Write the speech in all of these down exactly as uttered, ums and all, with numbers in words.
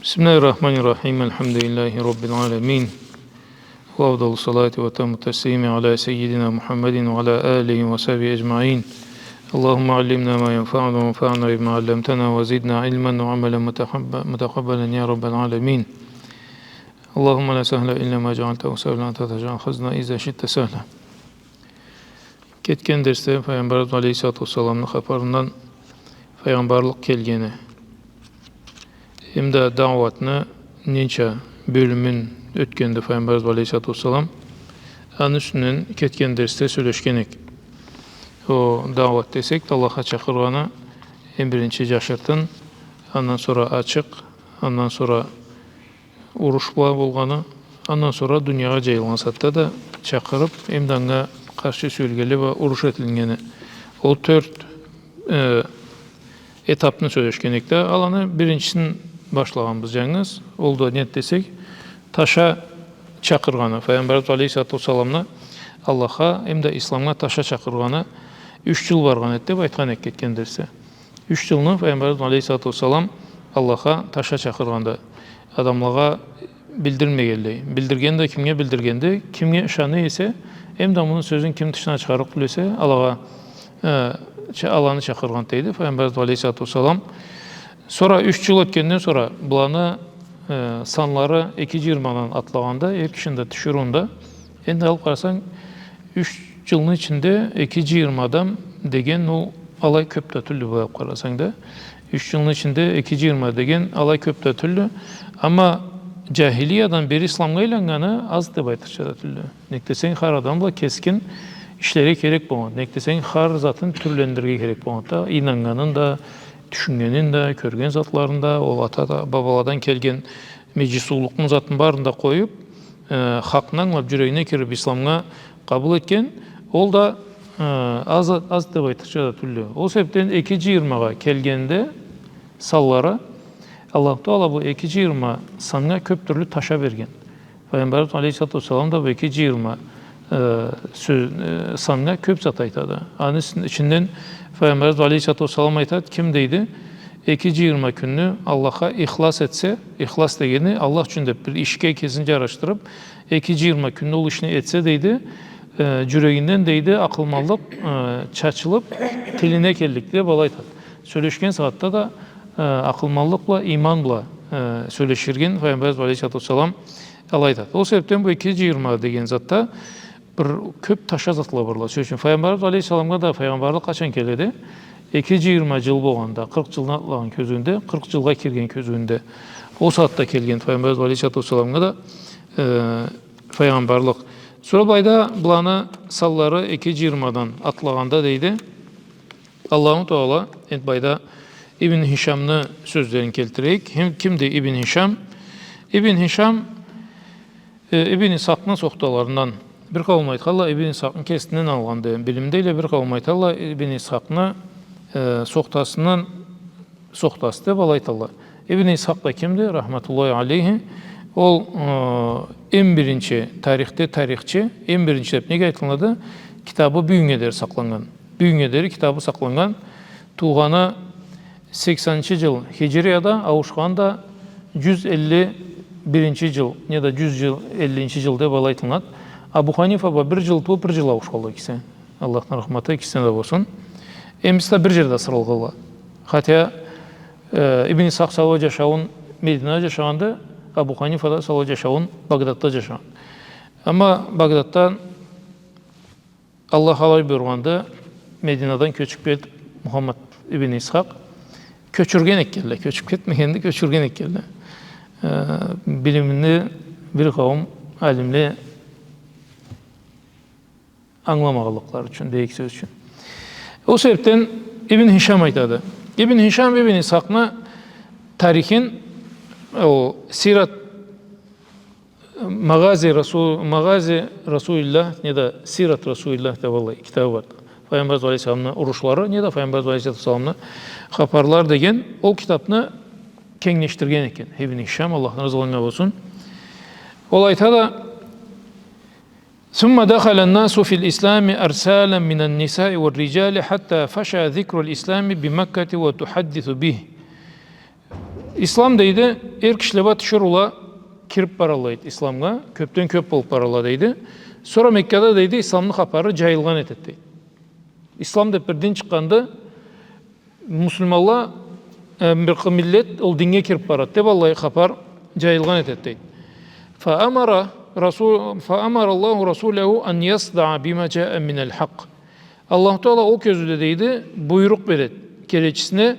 بسم الله الرحمن الرحيم. الحمد لله رب العالمين. وأفضل الصلاة وأتم التسليم على سيدنا محمد وعلى آله وصحبه أجمعين. اللهم علمنا ما ينفعنا وانفعنا بما علمتنا وزدنا علما وعملا متحب-، متقبلا يا رب العالمين. اللهم لا سهل إلا ما جعلته سهلا، وأنت تجعل الحزن إذا شئت سهلا. Кетген дерсде Файгъамбарыбыз алейхиссалату уассаламны хапарындан, файгъамбарлыкъ келгени, эм да даъватны ненча бёлюмюн ётгенди Файгъамбарыбыз алейхиссалату уассалам, аны юсюнден кетген дерсде сёлешген эдик. Ол даъват десек да, Аллахха чакъыргъаны, эм биринчи джашыртын, андан сора ачыкъ, андан сора уруш бла болгъаны, андан сора дуниягъа джайылгъан сагъатда да чакъырып, эм да анга къаршы сюелгенле бла уруш этилгени. Ол тёрт, э, этапны сёлешген эдик да, аланы биринчисин башлагъанбыз джангыз. Ол да неди десек, таша чакъыргъаны. Файгъамбарыбыз алейхиссалату уассаламны Аллахха, эм да исламгъа таша чакъыргъаны юч джыл баргъан эди деп айтхан эдик кетген дерсде. Юч джылны Файгъамбарыбыз алейхиссалату уассалам Аллахха таша чакъыргъанда, адамлагъа билдирмегенлей. Билдирген да кимге билдиргенди? Кимге ышана эсе, эм да муну сёзюн ким тышына чыгъарыкъ тюл эсе, алагъа, э, ча-, аланы чакъыргъан дейди Файгъамбарыбыз алейхиссалату уассалам. Сора юч джыл ётгенден сора буланы, э, санлары эки джыйырмадан атлагъанда, эр кишини да тиширыуунда, энди алып къарасанг, юч джылны ичинде эки джыйырма адам деген, ол алай кёп да тюлдю, былай алып къарасанг да. Юч джылны ичинде эки джыйырма деген алай кёп да тюлдю. Амма джахилиядан бери исламгъа айланнганы аз деп айтырча да тюлдю. Нек десенг, хар адам бла кескин ишлерге керек болгъан. Нек десенг, хар затын тюрлендирирге керек болгъан да, ийнаннганын да, тюшюннгенин да, кёрген затларын да, ол ата да, бабаладан келген меджлисиуллукъну затын барын да къоюп, э, хакъны ангылап, джюрегине кирип, исламгъа къабыл этген, ол да, э, аз, аз деп айтырча да тюлдю. Ол себепден эки джыйырмагъа келгенде санлары, Аллаху Тагъала бу эки джыйырма саннга кёп тюрлю таша берген. Файгъамбарыбыз алейхиссалату уассалам да бу эки джыйырма, э, сё-, э, саннга кёп зат айтады. Аны ис-, ичинден Файгъамбарыбыз алейхиссалату уассалам айтады, ким дейди, эки джыйырма кюнню Аллахха ихлас этсе, ихлас дегени Аллах ючюн деп бир ишге кесин джарашдырып, эки джыйырма кюнню ол ишни этсе дейди, э, джюрегинден дейди, акъылманлыкъ, э, чачылып, тилине келликди деп алай айтады. Сёлешген сагъатда да, э, акъылманлыкъ бла, ийман бла, э, сёлеширген Файгъамбарыбыз алейхиссалату уассалам алай айтады. Ол себепден бу эки джыйырма деген затда бир кёп таша затла барла. Сёз ючюн, Файгъамбарыбыз алейхиссаламгъа да файгъамбарлыкъ къачан келеди? Эки джыйырма джыл болгъанда, къыркъ джылдан атлагъан кёзюуюнде, къыркъ джылгъа кирген кёзюуюнде. Ол сагъатда келген Файгъамбарыбыз алейхиссалату уассаламгъа да, э, файгъамбарлыкъ. Сора былайда буланы санлары эки джыйырмадан атлагъанда дейди, Аллаху Тагъала, энди былайда Ибн Хишамны сёзлерин келтирейик. Ким, кимди Ибн Хишам? Ибн Хишам, э, Ибн Исхакъны сохталарындан. Бир къауум айтханла, Ибн Исхакъны кесинден алгъанды билим дейле, бир къауум айтханла, Ибн Исхакъны, э, сохтасындан, сохтасы деп алай айталла. Ибн Исхакъ да кимди? Рахматуллахи алейхи. Ол, э, эм биринчи, тарихде тарихчи, эм биринчи деп неге айтылады? Китабы бюгюннге дери сакъланнган. Бюгюннге дери китабы сакъланнган. Туугъаны сексенинчи джыл хиджрияда, ауушханы да джюз элли биринчи джыл, неда джюз джыл, эллинчи джыл деп алай айтылынады. Абу Ханифа бла бир джыл тууп, бир джыл ауушханла экиси. Аллахны рахматы экисине да болсун. Эмиси да бир джерде асыралгъанла. Хотя, э, Ибн Исхакъ саулай джашауун Мединада джашагъанды, Абу Ханифа да саулай джашауун Багдадда джашагъан. Амма Багдаддан Аллах алай буюргъанды, Мединадан кёчюп келип, Мухаммад ибн Исхакъ кёчюрген экенле, кёчюп кетмегенди, кёчюрген экенле. Э, билимни бир къауум алимле ангыламагъанлыкълары ючюн, дейик сёз ючюн. Ол себепден Ибн Хишам айтады. Ибн Хишам Ибн Исхакъны тарихин, ол, Сират Магъази Расу-, Магъази Расулиллах, неда Сират Расулиллах деп аллай китабы бар. Файгъамбарыбыз алейхиссаламны урушлары, неда Файгъамбарыбыз алейхиссалату уассаламны хапарлары деген ол китапны кенглешдирген экен Ибн Хишам, Аллахдан разы болгъан болсун. Ол айтады: ثم دخل الناس في الإسلام أرسالا من النساء والرجال حتى فشى ذكر الإسلام بمكة وتحدث به. Ислам, дейди, эр кишиле бла тиширыула кирип баралла, дейди, исламгъа, кёпден кёп болуп баралла, дейди. Сора Меккада, дейди, исламны хапары джайылгъан этеди, дейди. Ислам деп бир дин чыкъгъанды, муслиманла, э, бир къы-, миллет ол динге кирип барады деп, аллай хапар джайылгъан этеди, дейди. فأمر رسول، فأمر الله رسوله أن يصدع بما جاء من الحق. Аллаху Тагъала ол кёзюуде, дейди, буйрукъ береди келечисине,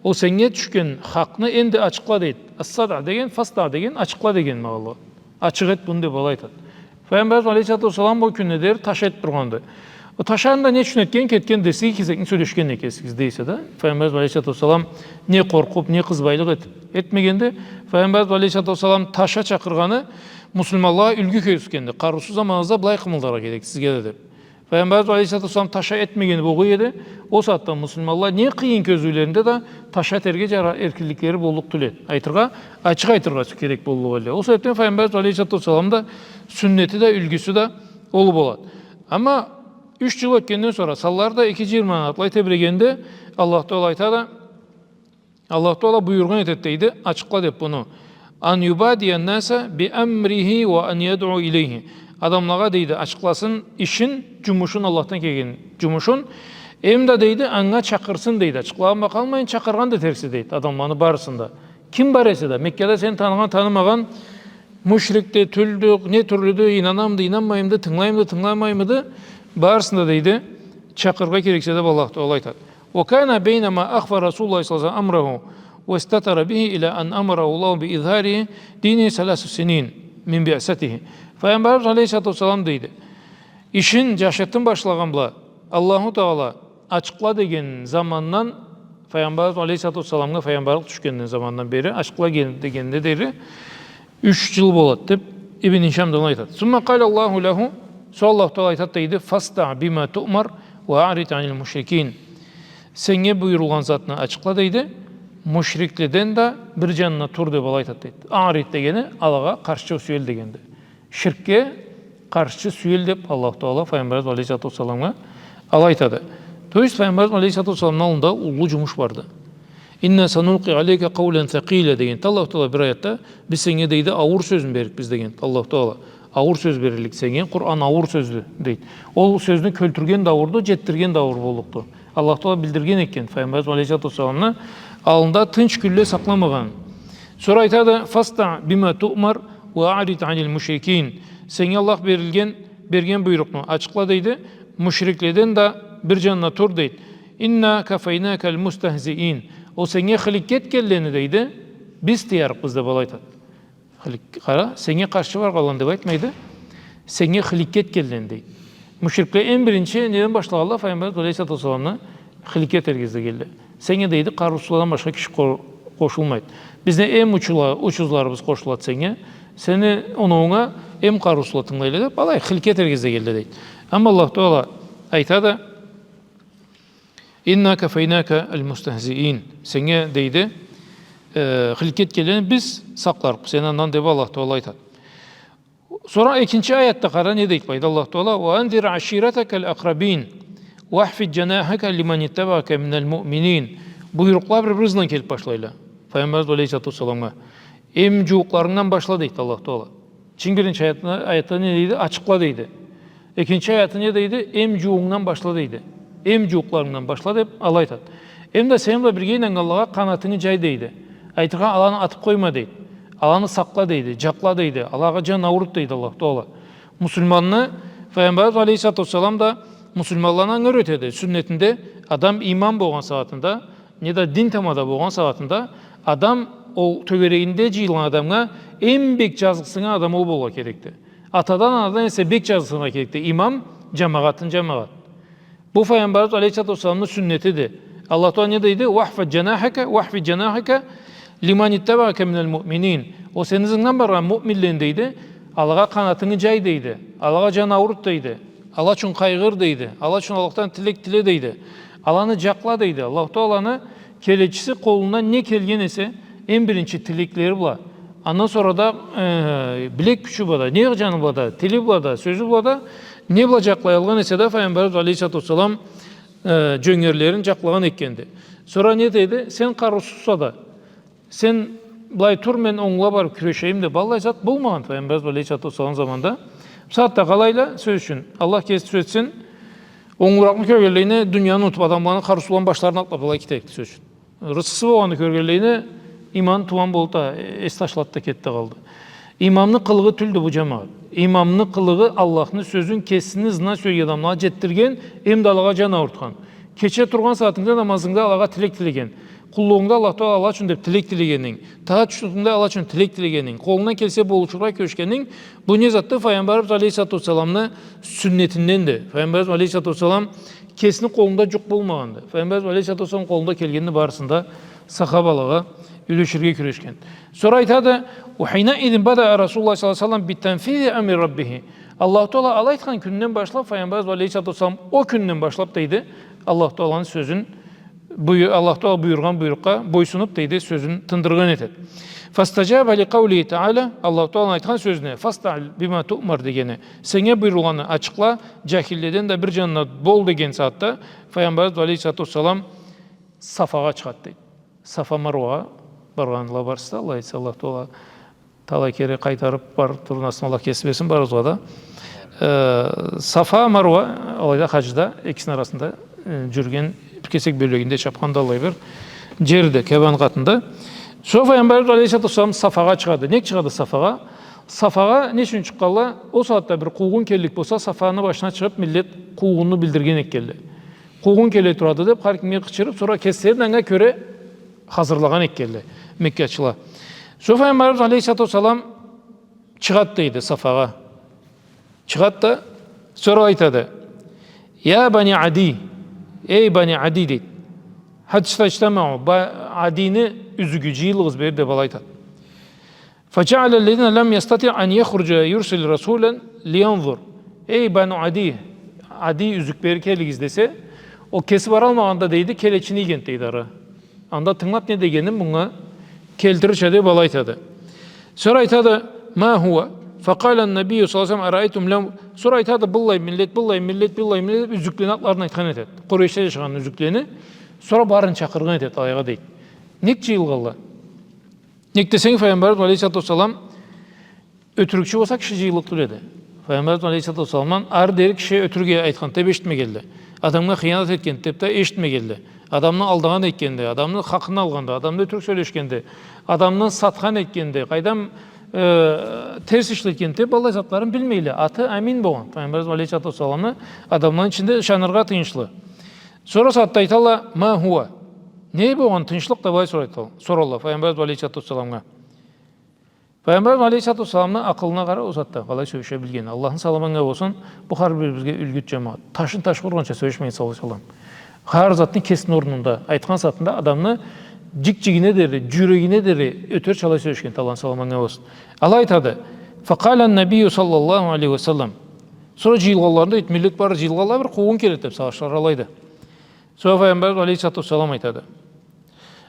ол сеннге тюшген хакъны энди ачыкъла, дейди. Ас-садъ деген, фасдъ деген, ачыкъла деген магъаналы. Ачыкъ эт муну деп алай айтады. Файгъамбарыбыз алейхиссалату уассалам ол кюннге дери таша этип тургъанды. Ол ташаны да не ючюн этген, кетген десек, кесекни сёлешген экенсиз десе да, Файгъамбарыбыз алейхиссалату уассалам не къоркъуп, не къызбайлыкъ этип этмегенди. Файгъамбарыбыз алейхиссалату уассалам таша чакъыргъаны муслиманлагъа юлгю кёргюзтгенди. Къарыусуз заманыгъызда былай къымылдаргъа керек сизге да деп. Файгъамбарыбыз алейхиссалату уассалам таша этмегени болгъан эди, ол сагъатда муслиманла не къыйын кёзюулеринде да таша этерге джара-, эркинликлери боллукъ тюл эди. Айтыргъа, ачыкъ айтыргъа керек боллукъ эди. Ол себепден Файгъамбарыбыз алейхиссалату уассаламны да сюннети да, юлгюсю да ол болады. Амма юч джыл ётгенден сора, санлары да эки джыйырманы атлай тебирегенде, Аллаху Тагъала айтады, Аллаху Тагъала буюргъан этеди, дейди, ачыкъла деп муну. أن يبادي الناس بأمره وأن يدعو إليه. Адамлагъа, дейди, ачыкъласын ишин, джумушун, Аллахдан келген джумушун. Эм да, дейди, анга чакъырсын, дейди. Ачыкълагъан бла къалмайын, чакъыргъан да этериксе, дейди, адамланы барысын да. Ким бар эсе да, Меккада сен таныгъан, танымагъан, мушрикди, тюлдю, не тюрлюдю, ийнанамыды, ийнанмаймыды, тынгылаймыды, тынгыламаймыды, барысын да, дейди, чакъырыргъа керексе деп Аллаху Тагъала айтады. وكان بينما أخفى رسول الله صلى الله عليه وسلم أمره واستتر به إلى أن أمره الله بإظهار دينه ثلاث سنين من بعثته. Файгъамбарыбыз алейхиссалату уассалам, дейди, ишин джашыртын башлагъан бла Аллаху Тагъала ачыкъла деген замандан, Файгъамбарыбыз алейхиссалату уассаламгъа файгъамбарлыкъ тюшгенден замандан бери, ачыкъла ген-, дегенде дери, юч джыл болады деп Ибн Хишам да айтады. ثم قال الله له, сора Аллаху Тагъала айтады, дейди, فاصدع بما تؤمر وأعرض عن المشركين. Сеннге буюрулгъан затны ачыкъла, дейди, мушрикледен да бир джанына тур деп алай айтады, дейди. أعرض дегени алагъа къаршчы сюел дегенди. Ширкге къаршчы сюел деп Аллаху Тагъала Файгъамбарыбыз алейхиссалату уассаламгъа алай айтады. То есть Файгъамбарыбыз алейхиссалату уассаламны аллында уллу джумуш барды. إنا سنلقي عليك قولا ثقيلا дегенди Аллаху Тагъала бир аятда, биз сеннге, дейди, ауур сёзню берликбиз дегенди Аллаху Тагъала. Ауур сёз берлик сеннге, Къуран ауур сёздю, дейди. Ол сёзню кёлтюрген да ауур, джетдирген да ауур боллукъду. Аллаху Тагъала билдирген экен Файгъамбарыбыз алейхиссалату уассаламны аллында тынч кюнле сакъламагъанын. Сора айтады, فاصدع بما تؤمر وأعرض عن المشركين. Сеннге Аллах берилген, берген буйрукъну ачыкъла, дейди, мушрикледен да бир джанына тур, дейди. إنا كفيناك المستهزئين. Ол сеннге хыликке этгенлени, дейди, биз тыярыкъбыз деп алай айтады. Хылик-, къара, сеннге къаршы баргъанланы деп айтмайды. Сеннге хыликке этгенлени, дейди. Мушрикле эм биринчи неден башлагъанла? Файгъамбарыбыз алейхиссалату уассаламны хыликке этерге излегенле. Сеннге, дейди, къарыусузладан башха киши къо-, къошулмайды. Бизни эм учула-, учузларыбыз къошулады сеннге. Сени оноуунга эм къарыусузла тынгылайла деп, алай хыликке этерге излегенле, дейди. Амма Аллаху Тагъала айтады, إنا كفيناك المستهزئين. Сеннге, дейди, э, хыликке этгенлени биз сакъларыкъбыз сени андан деп Аллаху Тагъала айтады. Сора экинчи аятда къара, не дейди былайда Аллаху Тагъала? وأنذر عشيرتك الأقربين واخفض جناحك لمن اتبعك من المؤمنين. Буйрукъла бир-бири ызындан келип башлайла Файгъамбарыбыз алейхиссалату уассаламгъа. Эм джууукъларынгдан башла, дейди Аллаху Тагъала. Чынг биринчи аятда, аятда не дейди? Ачыкъла, дейди. Экинчи аятда не дейди? Эм джууунгдан башла, дейди. Эм джууукъларынгдан башла деп алай айтады. Эм да сени бла бирге ийнаннганлагъа къанатынгы джай, дейди. Айтыргъа, аланы атып къойма, дейди. Аланы сакъла, дейди. Джакъла, дейди. Алагъа джан аурут, дейди Аллаху Тагъала. Муслиманны, Файгъамбарыбыз алейхиссалату уассалам да муслиманланы анга юретеди. Сюннетинде адам имам болгъан сагъатында, неда дин тамада болгъан сагъатында адам ол тёгерегинде джыйылгъан адамгъа эм бек джазыкъсыннган адам ол болургъа керекди. Атадан, анадан эсе бек джазыкъсыныргъа керекди имам, джамагъатын джамагъат. Бу Файгъамбарыбыз алейхиссалату уассаламны сюннетиди. Аллах Тагъала не дейди? واخفض جناحك، واخفض جناحك لمن اتبعك من المؤمنين. Ол сени ызынгдан баргъан муъминлени, дейди, алагъа къанатынгы джай, дейди. Алагъа джан аурут, дейди. Ала ючюн къайгъыр, дейди. Ала ючюн Аллахдан тилек тиле, дейди. Аланы джакъла, дейди. Аллаху Тагъаланы келечиси къолундан не келген эсе, эм биринчи тилеклери бла, андан сора да, э, билек кючю бла да, не джаны бла да, тили бла да, сёзю бла да, не бла джакълаялгъан эсе да, Файгъамбарыбыз алейхиссалату уассалам, э, джёнгерлерин джакълагъан этгенди. Сора не дейди? Сен къарыусузса да, сен Былай тур, мен онгула барып кюрешейим деп, аллай зат болмагъан Файгъамбарыбыз алейхиссалату уассалам заманда. Бусагъатда къалайла, сёз ючюн, Аллах кеси тюзетсин, онгуракъны кёргенлейине дунияны унутуп, адамланы къарыусузланы башларын атлап алай кетерикди, сёз ючюн. Рысхысы болгъанны кёргенлейине иманы туман болду да, эс ташлады да, кетди къалды. Имамны къылыгъы тюлдю бу, джамагъат. Имамны къылыгъы Аллахны сёзюн кесини ызына сюйген адамлагъа джетдирген, эм да алагъа джан аурутхан. Кече тургъан сагъатынгда, намазынгда алагъа тилек тилеген. Къуллугъунгда Аллах Тагъала, Аллах ючюн деп тилек тилегенинг, тагъа тюшюнгде Аллах ючюн тилек тилегенинг, къолунгдан келсе болушургъа кюрешгенинг, бу не затды? Файгъамбарыбыз алейхиссалату уассаламны сюннетинденди. Файгъамбарыбыз алейхиссалату уассалам кесини къолунда джукъ болмагъанды. Файгъамбарыбыз алейхиссалату уассалам къолунда келгенни барысын да сахабалагъа юлеширге кюрешген. Сора айтады: «وحينئذ بدأ رسول الله صلى الله عليه وسلم بتنفيذ أمر ربه». Аллаху Тагъала алай айтхан кюнден башлап, Файгъамбарыбыз алейхиссалату уассалам о кюнден башлап, дейди, Аллаху Тагъаланы сёзюн, буй-, Аллаху Тагъала буюргъан буйрукъгъа бойсунуп, дейди, сёзюн тындыргъан этеди. «فاستجاب لقوله تعالى», Аллаху Тагъаланы айтхан сёзюне, «فاصدع بما تؤمر» дегени, сеннге буюрулгъанны ачыкъла, джахилледен да бир джанына бол деген сагъатда Файгъамбарыбыз алейхиссалату уассалам Сафагъа чыгъады, дейди. Сафа, Марвагъа баргъанла барсыз да, Аллах айтса, Аллах Тагъала талай кере къайтарып барып турурун, Аллах кеси берсин барыбызгъа да. Э, Сафа, Марва, алайда хаджда экисини арасында, э, джюрюген, бир кесек бёлегинде чапхан да аллай бир джерди, Каабаны къатында. Сора Файгъамбарыбыз алейхиссалату уассалам Сафагъа чыгъады. Нек чыгъады Сафагъа? Сафагъа не ючюн чыкъгъанла? Ол сагъатда бир къуугъун келлик болса, Сафаны башына чыгъып, миллет къуугъунну билдирген этгенле. Къуугъун келе турады деп, хар кимге къычырып, сора кеслерин анга кёре хазырлагъан этгенле меккачыла. Сора Файгъамбарыбыз алейхиссалату уассалам чыгъады, дейди, Сафагъа. Чыгъады да, сора айтады: «يا بني عدي», эй, Бани Ади, дейди. «حتى اجتمعوا», Ба-, Адини юзюгю, джыйылыгъыз бери, деп алай айтады. «فجعل الذين لم يستطع أن يخرج يرسل رسولا لينظر». Эй, Бану Ади, Ади юзюк, бери келигиз десе, ол кеси баралмагъанда, дейди, келечини ийгенди, дейди, ары. Анда тынгылап, не дегенин мынга келтирирча деп алай айтады. Сора айтады: «ما هو؟ فقال النبي صلى الله عليه وسلم: أرأيتم لو». Сора айтады, быллай миллет, быллай миллет, быллай миллет, юзюклени атларын айтхан этеди. Къурейшле джашагъан юзюклени. Сора барын чакъыргъан этеди алайгъа, дейди. Нек джыйылгъанла? Нек десенг, Файгъамбарыбыз алейхиссалату уассалам ётюрюкчю болса, киши джыйыллыкъ тюл эди. Файгъамбарыбыз алейхиссалату уассаламдан ары дери киши ётюрюк айтхан деп эшитмегенле. Адамгъа хыянат этген деп да эшитмегенле. Адамны алдагъан этгенде, адамны хакъын алгъанда, адамны ётюрюк сёлешгенде, адамны сатхан этгенде, къайдам, э, терс ишлетген деп, быллай затларын билмейле. Аты Амин болгъан. Файгъамбарыбыз алейхиссалату уассаламны адамланы ичинде ышаныргъа тыйыншлы. Сора сагъатда айталла: «ما هو؟ Не болгъан, тынчлыкъ?» деп алай сорайла, соралла Файгъамбарыбыз алейхиссалату уассаламгъа. Файгъамбарыбыз алейхиссалату уассаламны акъылына къара, ол сагъатда къалай сёлеше билген. Аллахны саламы анга болсун, бу хар бирибизге юлгю, джамагъат. Ташын таш ургъанча сёлешмеген, саллаллаху алейхи ва саллам. Хар затны кесини орнунда, айтхан сагъатында адамны джик-джигине дери, джюрегине дери ётерча алай сёлешген, Аллахны саламы анга болсун. Алай айтады: «فقال النبي صلى الله عليه وسلم». Сора джыйылгъанларында, дейди, миллет бары джыйылгъанла, бир къуугъун келеди деп сагъышлары алайды. Сора Файгъамбарыбыз алейхиссалату уассалам айтады: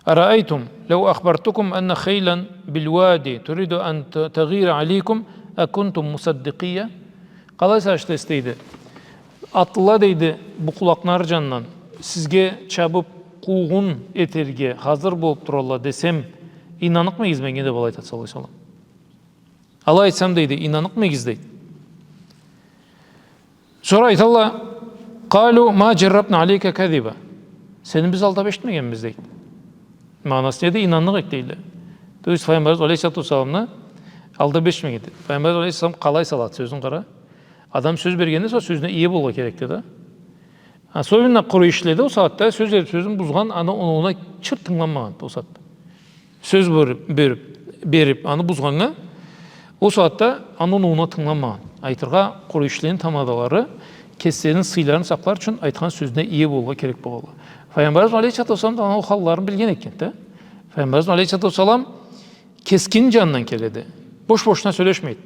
«أرأيتم لو أخبرتكم أن خيلا بالوادي تريد أن ت-، تغير عليكم أكنتم مصدقية؟» Къалай сагъыш этесиз, дейди. Атлыла, дейди, бу къулакъны ары джанындан сизге чабып, къуугъун этерге хазыр болуп туралла десем, ийнанныкъмыгъыз меннге деп алай айтады, саллаллаху алейхи ва саллам. Алай айтсам, дейди, ийнанныкъмыгъыз, дейди. Сора айталла: «قالوا ما جربنا عليك كذبا». Сени биз алдап эшитмегенбиз, дейди. Магъанасы неди? Ийнанныкъ эдик, дейди. То есть Файгъамбарыбыз алейхиссалату уассаламны алдап эшитмеген эди. Файгъамбарыбыз алейхиссалам къалай салады сёзюн, къара. Адам сёз бергенде, сора сёзюне ие болургъа керекди да. Особенно къурейшлиледе ол сагъатда сёз берип, сёзюн бузгъан, аны оноууна чырт тынгыланмагъан ол сагъатда. Сёз берип, берип, берип, аны бузгъаннга, ол сагъатда аны оноууна тынгыланмагъан. Айтыргъа, къурейшлилени тамадалары кеслерини сыйларын сакълар ючюн айтхан сёзюне ие болургъа керек болгъанла. Файгъамбарыбыз алейхиссалату уассалам да аны ол халларын билген экен да. Файгъамбарыбыз алейхиссалату уассалам кескин джанындан келеди. Бош-бошуна сёлешмейди.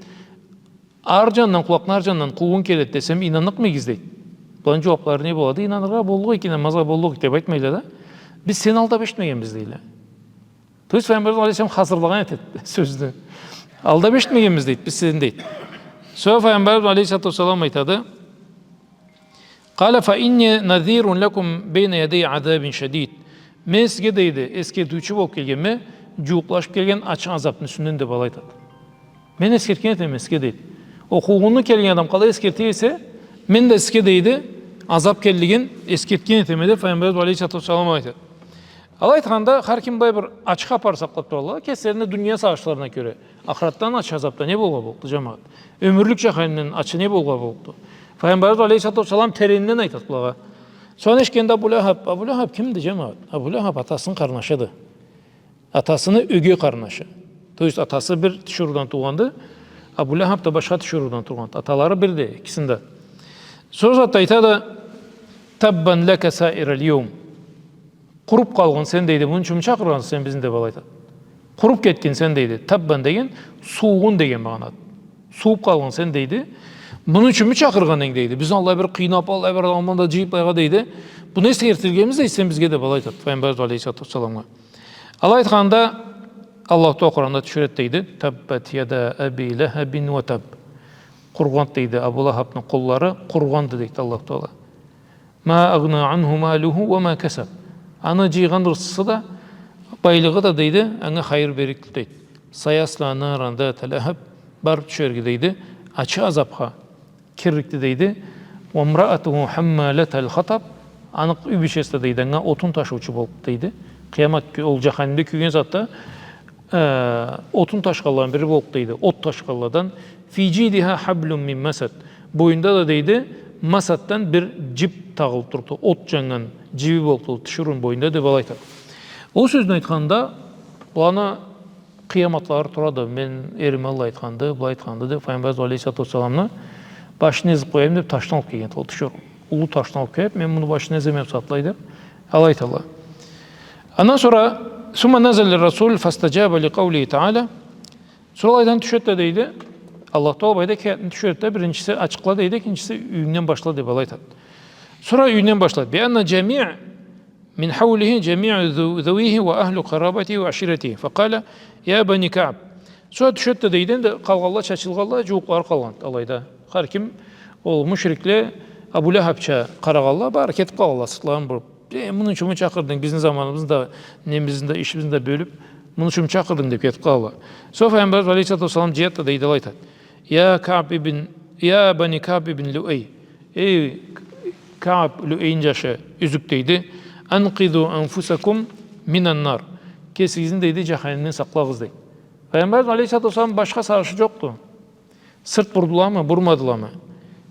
Ары джанындан, къулакъны ары джанындан къуугъун келеди десем, ийнанныкъмыгъыз, дейди. Буланы джууаплары не болады? Ийнаныргъа боллукъ эдик, ийнанмазгъа боллукъ эдик деп айтмайла да. Биз сени алдап эшитмегенбиз, дейле. То есть Файгъамбарыбыз алейхиссалам хазырлагъан этеди сёзню. Алдап эшитмегенбиз, дейди, биз сени, дейди. Сора Файгъамбарыбыз алейхиссалату уассалам айтады: «قال فإني نذير لكم بين يدي عذاب شديد». Мен сизге, дейди, эсгертиучю болуп келгенме, джууукълашыб келген ачы азабны юсюнден деб алай айтады. Мен эсгертген этеме сизге, дейди. Окъуугъуну келген адам къалай эсгерте эсе, мен да сизге, дейди, азаб келлигин эсгертген этеме деб Файгъамбарыбыз алейхиссалату уассалам айтады. Алай айтханда, хар ким былай бир ачы хапар сакълаб туралла, кеслерини дуния сагъышларына кёре. Ахыратдан ачы азабда не болгъа боллукъду, джамагъат? Ёмюрлюк джаханимден ачы не болгъа боллукъду? Файгъамбарыбыз алейхиссалату уассалам теренинден айтады былагъа. Сора эшитгенде Абу Лахаб, Абу Лахаб кимди, джамагъат? Абу Лахаб атасыны къарнашыды. Атасыны ёге къарнашы. То есть атасы бир тиширыудан туугъанды, Абу Лахаб да башха тиширыудан туугъанды. Аталары бирди экисини да. Сора зат айтады: «Таббан лака саирал яум». Къуруб къалгъын сен, дейди, муну ючюнмю чакъыргъанса сен бизни деб алай айтады. Къуруб кетгин сен, дейди. Таббан деген сууугъун деген магъанады. Сууб къалгъын сен, дейди. Муну ючюнмю чакъыргъан эдинг, дейди. Бизни аллай бир къыйнаб, аллай бир адамланы да джыйыб былайгъа, дейди. Буну эсгертиргенибиз, дейди, сен бизге деб алай айтады Файгъамбарыбыз алейхиссалату уассаламгъа. Алай айтханда, Аллаху Тагъала Къуранда тюшюреди, дейди: «Таббат яда аби лахабин уа таб». Къуругъанды, дейди, Абу Лахабны къоллары къуругъанды, дейди Аллаху Тагъала. «Ма агъна анху малуху уа ма касаб». Аны джыйгъан рысхысы да, байлыгъы да, дейди, анга хайыр берлик тюлдю, дейди. «Саясла наран зата лахаб», барыб тюшерге, дейди, ачы азабха кирликди, дейди. «Уа мраатуху хаммалатал хатаб». Аны юй бийчеси да, дейди, анга отун ташыучу боллукъду, дейди. Къыямат кю-, ол джаханимде кюйген затда, э, отун ташханладан бири боллукъду, дейди. От ташханладан. «Фи джидиха хаблум мин масад». Бойнунда да, дейди, масаддан бир джип тагъылыб турду. От джаннган джиби боллукъду тиширыуну бойнунда деб алай айтады. Ол сёзню айтханда, буланы къыяматлары турады, мен эрим алай айтханды, былай айтханды деб, Файгъамбарыбыз алейхиссалату уассаламны башын эзиб къояйым деб ташны алыб келгенди ол тиширыу. Уллу ташны алыб келиб, мен муну башын эземе бусагъатлай деб, алай айталла. Андан сора, сумма назала расул фастаджаба ли къаулихи тагъала. Сора алайдан тюшеди да, дейди, Аллаху Тагъала былайда эки аятны тюшюреди да, биринчиси ачыкъла, дейди, экинчиси юйюнгден башла деб алай айтады. Сора юйюнгден башла. «Би анна джамиъ мин хаулихи джамиъу зу-, завихи уа ахлу къарабатихи уа аширатихи. Факъала: я бани Каъб». Сора тюшеди да, дейди, энди къалгъанла чачылгъанла, джууукълары къалгъанды алайда. Хар ким, ол мушрикле, Абу Лахабча къарагъанла, бары кетиб къалгъанла, сыртларын буруб. «Э, муну ючюнмю чакъырдынг, бизни заманыбызны да, немебизни да, ишибизни да бёлюб, муну ючюнмю чакъырдынг?» деб кетиб къалгъанла. Сора Файгъамбарыбыз алейхиссалату уассалам джыяды да, дейди, алай айтады: «Я Каъб ибн, я бани Каъб ибн Люай». Эй, Каъб, Люайни джашы, юзюк, дейди. «Анкъизу анфусакум минан нар». Кесигизни, дейди, джаханимден сакълагъыз, дейди. Файгъамбарыбыз алейхиссалату уассалам башха сагъышы джокъду. Сырт бурдуламы, бурмадыламы?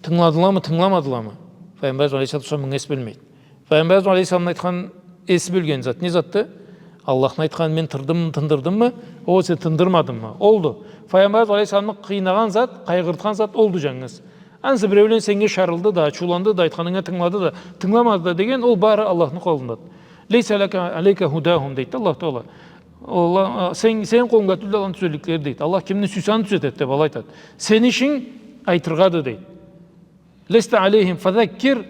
Тынгыладыламы, тынгыламадыламы? Файгъамбарыбыз алейхиссалату уассалам мынга эс бёлмейди. Файгъамбарыбыз алейхиссаламны айтхан, эс бёлген зат не затды? Аллахны айтхан, мен тырдым, тындырдыммы? Огъесе тындырмадыммы? Олду. Файгъамбарыбыз алейхиссаламны къыйнагъан зат, къайгъыртхан зат олду джангыз. Ансы биреулен сеннге шарылды да, ачыуланды да, айтханынга тынгылады да, тынгыламады да деген, ол бары Аллахны къолундады. «Лейса лака алейка худахум», дейди Аллах Тагъала. Аллах, а, сен, сени къолунга тюлдю аланы тюзелликлери, дейди. Аллах кимни сюйсе аны тюзетеди деб алай айтады. Сени ишинг айтыргъады, дейди. «Леста алейхим фазаккир,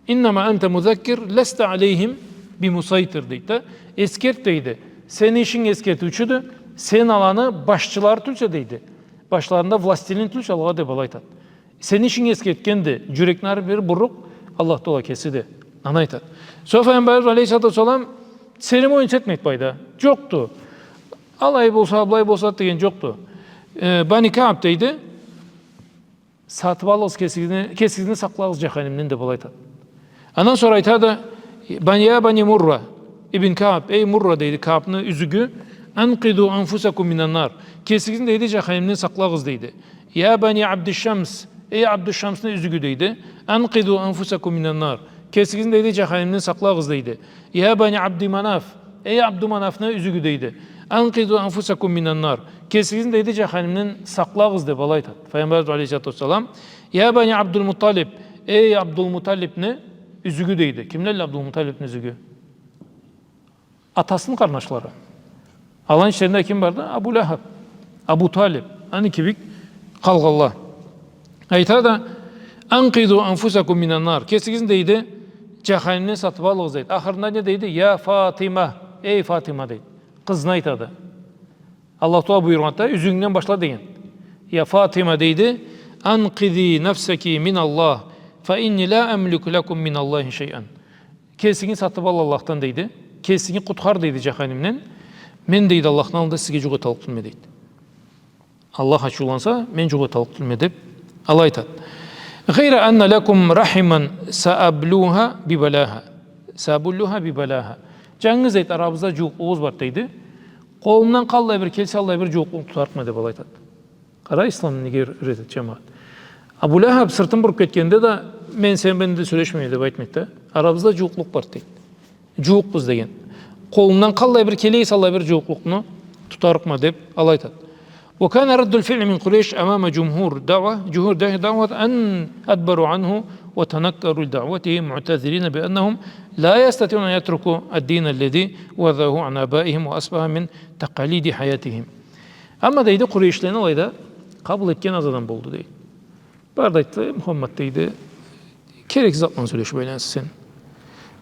иннама анта музаккир, леста алейхим бимусайтир», дейди да. Эсгерт, дейди. Сени ишинг эсгертиучюдю, сен аланы башчылары тюлсе, дейди. Башларында властелин тюлсе алагъа деб алай айтады. Сени ишинг эсгертгенди, джюрекни ары-бери бурукъ Аллах Тагъала кесиди. Аны айтады. Сора Файгъамбарыбыз алейхиссалату уассалам церемониться этмейди былайда. Джокъду. Алай болса, былай болса деген джокъду. Э, Бани Каъб, дейди, сатыб алыгъыз кесигизни, кесигизни сакълагъыз джаханимден деб алай айтады. Андан сора айтады: «Бани, я бани Мурра ибн Каъб», эй Мурра, дейди, Каъбны юзюгю, «анкъизу анфусакум минан нар». Кесигизни, дейди, джаханимден сакълагъыз, дейди. «Я бани Абди Шамс», эй Абду Шамсны юзюгю, дейди. «Анкъизу анфусакум минан нар». Кесигизни, дейди, джаханимден сакълагъыз, дейди. «Я бани Абди Манаф», эй Абду Манафны юзюгю, дейди. «Анкъизу анфусакум минан нар». Кесигизни, дейди, джаханимден сакълагъыз деб алай айтады Файгъамбарыбыз алейхиссалату уассалам. «Я бани Абдул Мутталиб», эй Абдул Мутталибни юзюгю, дейди. Кимлелле Абдул Мутталибни юзюгю? Атасыны къарнашлары. Аланы ичлеринде ким барды? Абу Лахаб, Абу Талиб. Аны кибик къалгъанла. Айтады: «Анкъизу анфусакум минан нар». Кесигизни, дейди, джаханимден сатыб алыгъыз, дейди. Ахырында не дейди? «Я Фатима». Эй Фатима, дейди. Къызына айтады. Аллах Тагъала буюргъанды, юзюнгден башла деген. «Я Фатима», дейди, «анкъизи нафсаки миналлах, фа инни ла амлику лакум миналлахи шайан». Кесинги сатыб ал Аллахдан, дейди. Кесинги къутхар, дейди, джаханимден. Мен, дейди, Аллахны аллында сизге джукъ эталлыкъ тюлме, дейди. Аллах ачыуланса, мен джукъ эталлыкъ тюлме, деп, алай айтады. «غير أن لكم رحما سأبلها ببلاها. سأبلها ببلاها». Джангыз, дейди, арабызда джууукълугъубуз бар, дейди. Къолумдан къаллай бир келсе, аллай бир джууукълукъну тутарыкъма, деп, алай айтады. Къара, ислам неге юретеди, джамагъат. Абу Лахаб сыртын буруп кетгенде да, мен сени бла энди сёлешмейме, деп айтмайды да. Арабызда джууукълукъ бар, дейди. Джууукъбуз деген. Къолумдан къаллай бир келе эсе, аллай бир джууукълукъну тутарыкъма, деп, алай айтады. «وكان رد الفعل من قريش أمام جمهور دعوة، جمهور دعوة أن أدبروا عنه وتنكروا لدعوته معتذرين بأنهم لا يستطيعون أن يتركوا الدين الذي ورثوه عن آبائهم وأصبح من تقاليد حياتهم». Амма, дейди, къурейшлени алайда къабыл этген аз адам болду, дейди. Барды да айтды: «Мухаммад, — дейди, — керексиз затланы сёлешип айланаса сен.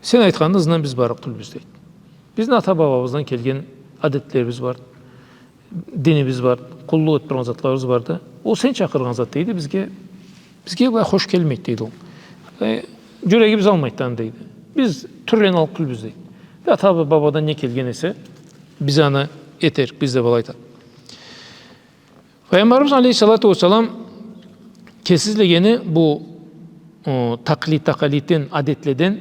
Сен айтханны ызындан биз барыкъ тюлбюз, — дейди. — Бизни ата-бабабыздан келген адетлерибиз бар, динибиз бар, къуллукъ этип тургъан затларыбыз бар да. Ол сен чакъыргъан зат, — дейди, — бизге, бизге былай хош келмейди, — дейди, — ол. Э, джюрегибиз алмайды аны, — дейди. — Биз тюрлени аллыкъ тюлбюз, — дейди. — Ата-бабадан не келген эсе, биз аны этерикбиз», — деп алай айтады. Файгъамбарыбыз алейхиссалату уассалам кеси излегени бу, ы, такълид, такълидден, адетледен,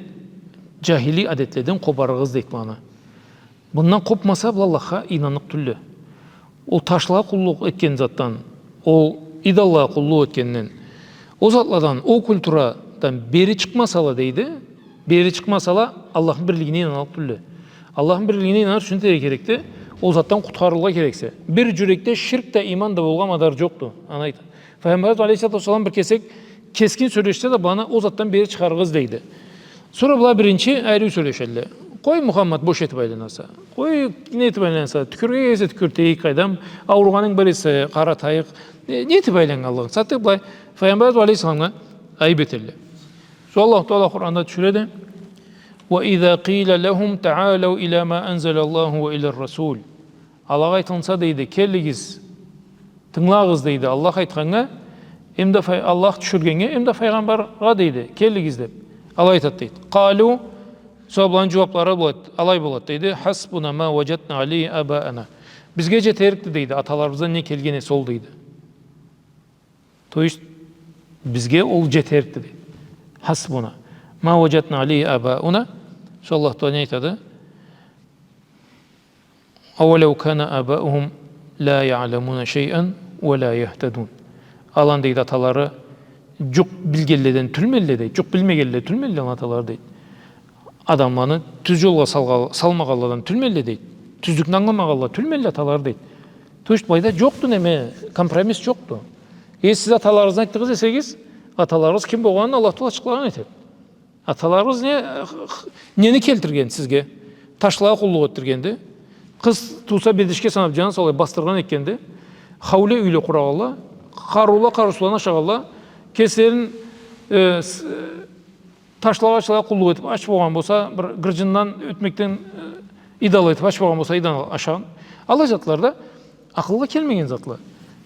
джахили адетледен къобарыгъыз дейди быланы. Мындан къобмаса, была Аллахха ийнанныкъ тюлле. Ол ташлагъа къуллукъ этген затдан, ол идоллагъа къуллукъ этгенден, ол затладан, ол культурадан бери чыкъмасала, дейди, бери чыкъмасала, Аллахны бирлигине ийнанныкъ тюлле. Аллахны бирлигине ийнаныр ючюн не этерге керекди? Ол затдан къутхарылыргъа керексе. Бир джюрекде ширк да, иман да болгъан мадар джокъду. Аны айта. Файгъамбарыбыз алейхиссалату уассалам бир кесек кескин сёлешсе да, быланы ол затдан бери чыгъарыгъыз, дейди. Сора была биринчи ариу сёлешелле. Къой, Мухаммад, бош этип айланаса. Къой, не этип айланаса? Тюкюрге келсе, тюкюр тейик, къайдам. Ауругъанынг бар эсе, къара тайыкъ. Не, не этип айланнганлыгъынг? Сатып былай Файгъамбарыбыз алейхиссаламгъа айып этелле. Сора Аллаху Таала Къуранда тюшюреди: «وإذا قيل لهم تعالوا إلى ما أنزل الله وإلى الرسول». Алагъа айтылынса, дейди, «Келигиз, тынгылагъыз», дейди, Аллах айтханнга, эмда фай-, Аллах тюшюргеннге, эмда файгъамбаргъа, дейди, «Келигиз», деп. Алай айтады, дейди. «قالوا», сора буланы джууаплары болады, алай болады, дейди: «حسبنا ما وجدنا عليه آباءنا». Бизге джетерикди, дейди, аталарыбыздан не келген эсе ол, дейди. То есть, бизге ол джетерикди, дейди. «حسبنا ما وجدنا عليه آباءنا». Сора Аллах Таала не айтады? «أولو كان آباؤهم لا يعلمون شيئا ولا يهتدون». Аланы, дейди, аталары джукъ билгенледен тюлмелле, дейди. Джукъ билмегенле тюлмелле аланы аталары, дейди. Адамланы тюз джолгъа салгъа-, салмагъанладан тюлмелле, дейди. Тюзлюкню ангыламагъанла тюлмелле аталары, дейди. То есть, былайда джокъду неме, компромисс джокъду. Э, сиз аталарыгъызны айтдыгъыз эсегиз, аталарыгъыз ким болгъанын Аллах Таала ачыкълагъан этеди. Аталарыгъыз не, нени келтирген сизге? Ташлагъа къуллукъ этдиргенди. Къыз тууса, бедешге санап, джанын салып, басдыргъан этгенди. Хауле юйле къурагъанла, къарыула, къарыусузла ашагъанла, кеслерин, э, с-, ташлагъа, ачлагъа къуллукъ этип, ач болгъан болса, бир гырджындан, ётмекден, э, идол этип, ач болгъан болса, идол ашагъан. Аллай затлада акъылгъа келмеген затла.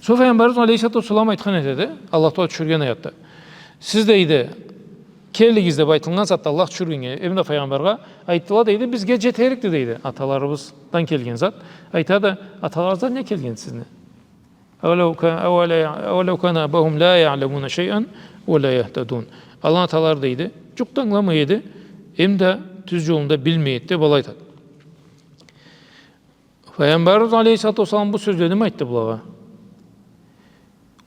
Сора Файгъамбарыбыз алейхиссалату уассалам айтхан этеди, Аллах Таала тюшюрген аятда. Сиз, дейди, келигиз деп айтылгъан затда Аллах тюшюргеннге, эмда файгъамбаргъа айтдыла, дейди, бизге джетерикди, дейди, аталарыбыздан келген зат. Айтады, аталарыгъыздан не келген сизни? «أولو كان، أولو، أولو كان آباؤهم لا يعلمون شيئا ولا يهتدون». Аланы аталары, дейди, джукъ да ангыламай эди, эмда тюз джолун да билмей эди, деп алай айтады. Файгъамбарыбыз алейхиссалату уассалам бу сёзлени айтды булагъа.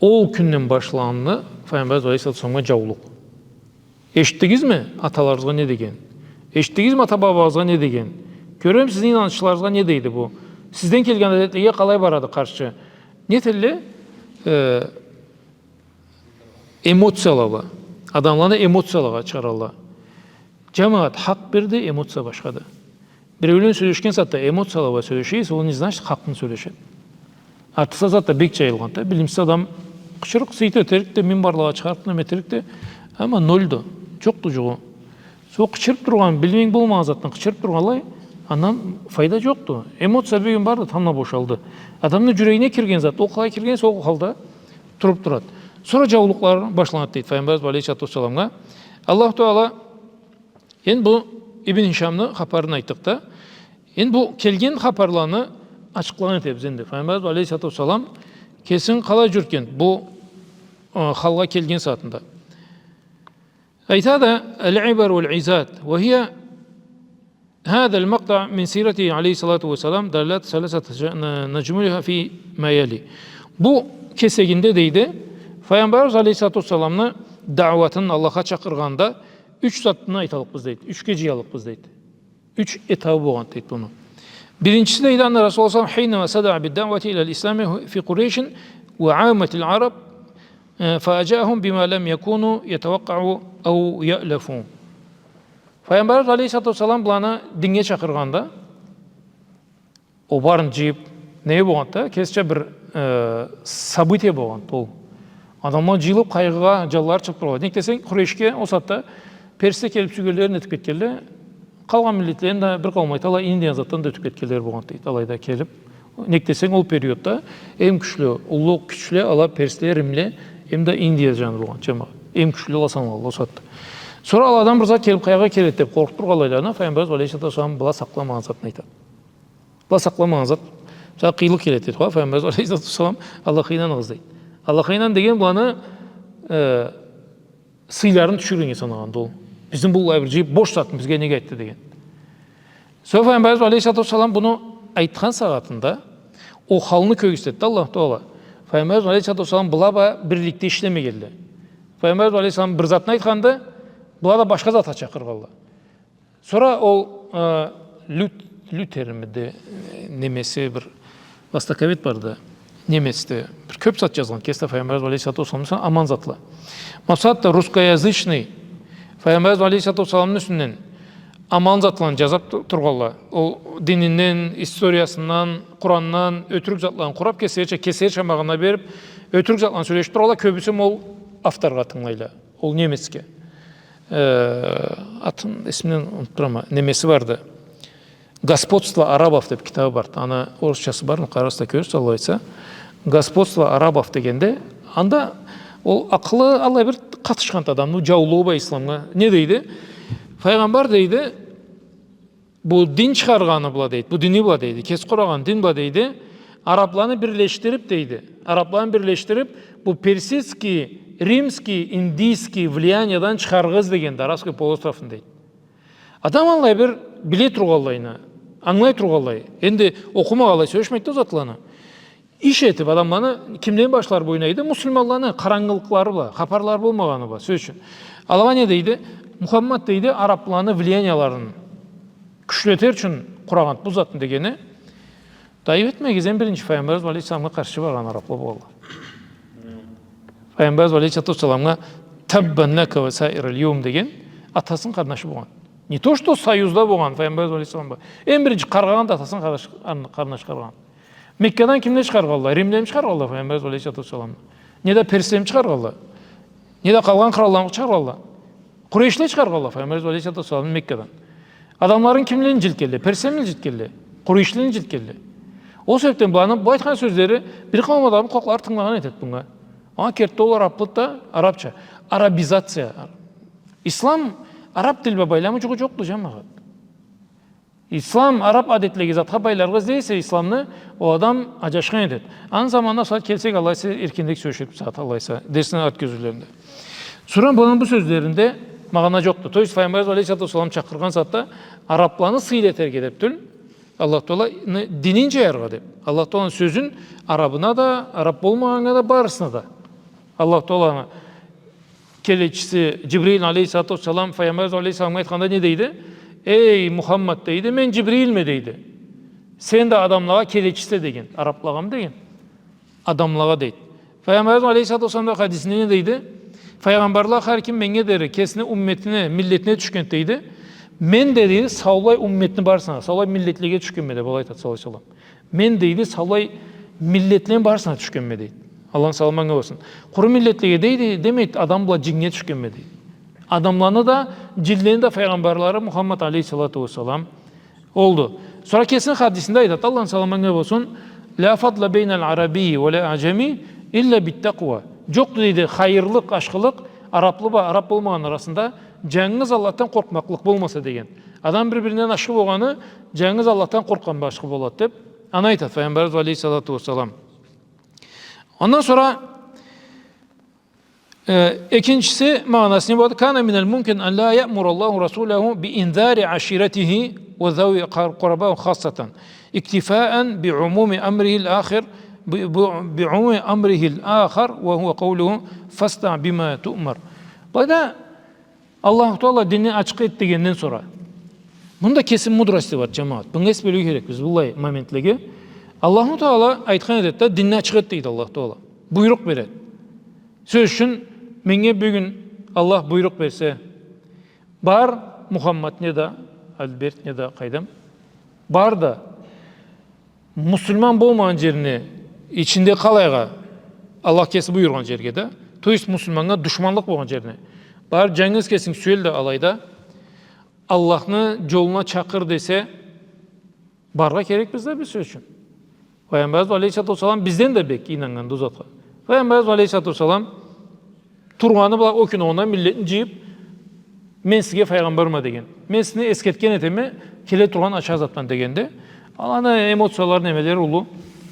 Ол кюнден башланды Файгъамбарыбыз алейхиссалату уассаламгъа джаулукъ. Эшитдигизми, аталарыгъызгъа не деген? Эшитдигизми, ата-бабагъызгъа не деген? Кёремисиз, сизни ийнанышыгъызгъа не дейди бу? Сизден келген адетлеге къалай барады къаршы? Не этелле? Э, эмоцияла бла. Адамланы эмоциялагъа чыгъаралла. Джамагъат, хакъ бирди, эмоция башхады. Биреулен сёлешген сагъатда эмоцияла бла сёлеше эсе, ол не значит хакъны сёлешеди. Артыкъ сагъатда бек джайылгъанды. Билимсиз адам къычырыкъ, сыйт этерикди, минбарлагъа чыгъарыкъды, неме этерикди. Амма нольду. Джокъду джугъу. Сора къычырып тургъан, билмейин болмагъан затдан къычырып тургъанлай, андан файда джокъду. Эмоция бюгюн барды, тамбла бошалды. Адамны джюрегине кирген зат, ол къалай кирген эсе, ол халда туруп турады. Сора джаулукълары башланады, дейди Файгъамбарыбыз алейхиссалату уассаламгъа. Аллаху Таала, энди бу Ибн Хишамны хапарын айтдыкъ да, энди бу келген хапарланы ачыкълагъан этебиз энди. Файгъамбарыбыз алейхиссалату уассалам кесин къалай джюрютген бу, э, халгъа келген сагъатында. Айтады, العبر والعظات، وهي هذا المقطع من سيرته عليه الصلاة والسلام دلالات ثلاثة ج-، ن-، نجمعها فيما يلي. Бу кесегинде, дейди, Файгъамбарыбыз алейхиссалату уассаламны дауатын, Аллахха чакъыргъанда, юч затны айталлыкъбыз, дейди. Ючге джыяллыкъбыз, дейди. Юч этабы болгъан, дейди, муну. Биринчиси, дейди, أن رسول الله صلى الله عليه وسلم حينما صدع بالدعوة إلى الإسلام في قريش وعامة العرب، э, فاجأهم بما لم يكونوا يتوقعوا أو يألفوا. Файгъамбарыбыз алейхиссалату уассалам быланы динге чакъыргъанда, ол барын джыйыб, не болгъанды да, кесича бир, э, событие болгъанды ол. Адамла джыйылыб, къайгъыгъа джанлары чыгъыб тургъанды. Нек десенг, Къурейшге ол сагъатда персле келиб сюйгенлерин этиб кетгенле, къалгъан миллетледен да бир къалмайды, ала Индиядан затдан да ётюб кетгенле болгъанды, дейди. Алайда келиб, нек десенг, ол периодда эм кючлю, уллу кючле ала персле, римле, эм да Индия джаны болгъан джамагъат. Эм кючлю ала саналалла ол сагъатда. Сора аладан бир зат келиб, къайгъы келеди деб къоркъуб тургъанлайларына Файгъамбарыбыз алейхиссалату уассалам былай сакъламагъан затны айтады. Былай сакъламагъан зат. Мисал, къыйынлыкъ келеди, дейди, Файгъамбарыбыз алейхиссалату уассалам, Аллахха ийнаныгъыз, дейди. Аллахха ийнан деген быланы, э, сыйларын тюшюргеннге санагъанды ол. Бизни быллай бир джыйыб, бош затны бизге нек айтды деген. Сора Файгъамбарыбыз алейхиссалату уассалам муну айтхан сагъатында ол халны кёргюзтеди Аллаху Тагъала. Файгъамбарыбыз алейхиссалату уассалам была бла бирликде ишлемегенле. Файгъамбарыбыз алейхиссалам бир затны айтханды, была да башха затха чакъыргъанла. Сора ол, э, Лют-, Лютермиди, э, немеси бир востоковед барды, немецди. Бир кёб зат джазгъан, кеси да Файгъамбарыбыз алейхиссалату уассалам аман затла. Макъсат да русскоязычный, Файгъамбарыбыз алейхиссалату уассаламны юсюнден аман затланы джазыб ту-, тургъанла. Ол дининден, историясындан, Къурандан ётюрюк затланы къураб, кеслерича, кеслерича магъана бериб, ётюрюк затланы сёлешиб тургъанла, кёбюсю ол авторгъа тынгылайла. Ол немецге. Э, атын, эсимден унутуб турама. Немеси барды. «Господство арабов» деб китабы барды. Аны орусчасы бармы, къарарсыз да кёрюрсюз, Аллах айтса. «Господство арабов» дегенде, анда ол акъылы аллай бир къатышхан адамны, джаулугъу бла исламгъа. Не дейди? Файгъамбар, дейди, бу дин чыгъаргъаны бла, дейди, бу дини бла, дейди, кеси къурагъан дин бла, дейди, арабланы бирлешдириб, дейди, арабланы бирлешдириб, бу персидский, римский, индийский влияниядан чыгъаргъыз дегенди Арабский полуостровну, дейди. Адам аллай бир биле тургъанлайына, ангылай тургъанлай, энди окъумагъанлай сёлешмейди да ол затланы. Иш этиб адамланы, кимлени башлары бла ойнайды? Муслиманланы, къарангылыкълары бла, хапарлары болмагъаны бла, сёз ючюн. Алагъа не дейди? Мухаммад, дейди, арабланы влиянияларын кючлетер ючюн къурагъанды бу затны дегени. Да айыб этмегиз, эм биринчи Файгъамбарыбыз алейхиссаламгъа къаршы баргъан араблы болгъанла. Файгъамбарыбыз алейхиссалату уассаламгъа «Таббан лака ва саирал яум» деген атасыны къарнашы болгъан. Не то что союзда болгъан Файгъамбарыбыз алейхиссалам бла. Эм биринчи къаргъагъан да атасыны къарнаш-, къарнашы къаргъагъан. Меккадан кимле чыгъаргъанла? Римлеми чыгъаргъанла Файгъамбарыбыз алейхиссалату уассаламны? Не да перслеми чыгъаргъанла? Не да къалгъан къралланы чыгъаргъанла? Къурейшле чыгъаргъанла Файгъамбарыбыз алейхиссалату уассаламны Меккадан. Адамларын кимле джылкъгенле? Перслеми джылкъгенле? Къурейшле джылкъгенле? Ол себебден быланы бу айтхан сёзлери бир къауум адамны къулакълары тынгылагъан этеди бунга. Ма керти ол араблыкъ да, арабча. Арабизация. Ислам араб тил бла байламы джукъ джокъду, джамагъат. Ислам араб адетлеге, затха байларгъа излей эсе исламны, ол адам аджашхан этеди. Аны заманына сагъат келсек, Аллах айтса, эркинирек сёлеширик сагъат, Аллах айтса, дерсни арт кёзюулеринде. Сора муну бу сёзлеринде магъана джокъду. То есть Файгъамбарыбыз алейхиссалату уассалам чакъыргъан сагъатда арабланы сыйлы этерге деб тюл, Аллах Тааланы динин джаяргъа деб. Аллах Тааланы сёзюн арабына да, араб болмагъаннга да, барысына да. Аллах Тааланы келечиси Джибрил алейхиссалату уассалам Файгъамбарыбыз алейхиссаламгъа айтханда не дейди? «Эй, Мухаммад, — дейди, — мен Джибрилме», — дейди. «Сен да адамлагъа келечисисе», — деген. Араблагъамы деген? Адамлагъа, дейди. Файгъамбарыбыз алейхиссалату уассаламны хадисинде не дейди? «Файгъамбарла хар ким меннге дери, кесини умметине, миллетине тюшгенди», — дейди. «Мен да, — дейди, — саулай умметни барысына, саулай миллетлеге тюшгенме», — деб, алай айтады, саллаллаху алейхи ва саллам. «Мен, — дейди, — саулай миллетлени барысына тюшгенме», — дейди. Аллахны саламы анга болсун. Къуру миллетлеге, дейди, демейди, адам бла джиннге тюшгенме, дейди. Адамланы да, джинлени да файгъамбарлары Мухаммад алейхиссалату уассалам олду. Сора кесини хадисинде айтады, Аллахны саламы анга болсун: «Ля фадла бейналь арабийи ва ляль аджами илля биттакъуа». Джокъду, дейди, хайырлыкъ, ашхылыкъ араблы бла араб болмагъан арасында, джангыз Аллахдан къоркъмакълыкъ болмаса, деген. Адам бир-биринден ашхы болгъаны джангыз Аллахдан къоркъгъан бла ашхы болады, деб. Аны айтады Файгъамбарыбыз алейхиссалату уассалам. Андан сора, э, экинчиси магъанасы не болады? كان من الممكن أن لا يأمر الله رسوله بإنذار عشيرته وذوي قر-، قرباه خاصة، اكتفاء بعموم أمره الآخر، ب-، ب-، بعموم أمره الآخر، وهو قوله: فاصدع بما تؤمر. Былайда Аллаху Таала динни ачыкъ эт дегенден сора. Мында кесим мудрости бар, джамагъат. Мынга эс бёлюрге керекбиз, быллай моментлеге. Аллаху Таала айтхан этеди да, динни ачыкъ эт дейди Аллаху Таала. Буйрукъ береди. Сёз ючюн, меннге бюгюн Аллах буйрукъ берсе, бар, Мухаммад неда, Альберт неда, къайдам, бар да, муслиман болмагъан джерине, ичинде къалайгъа, Аллах кеси буюргъан джерге да, то есть муслиманнга душманлыкъ болгъан джерине, бар, джангыз кесинг сюел да алайда, Аллахны джолуна чакъыр десе, барыргъа керекбиз да биз, сёз ючюн. Файгъамбарыбыз алейхиссалату уассалам бизден да бек ийнаннган да ол затха. Файгъамбарыбыз алейхиссалату уассалам тургъаны бла ол кюн огъуна миллетин джыйып, мен сизге файгъамбарма деген. Мен сизни эсгертген этеме, келе тургъан ача затдан дегенде, аланы эмоциялары, немелери уллу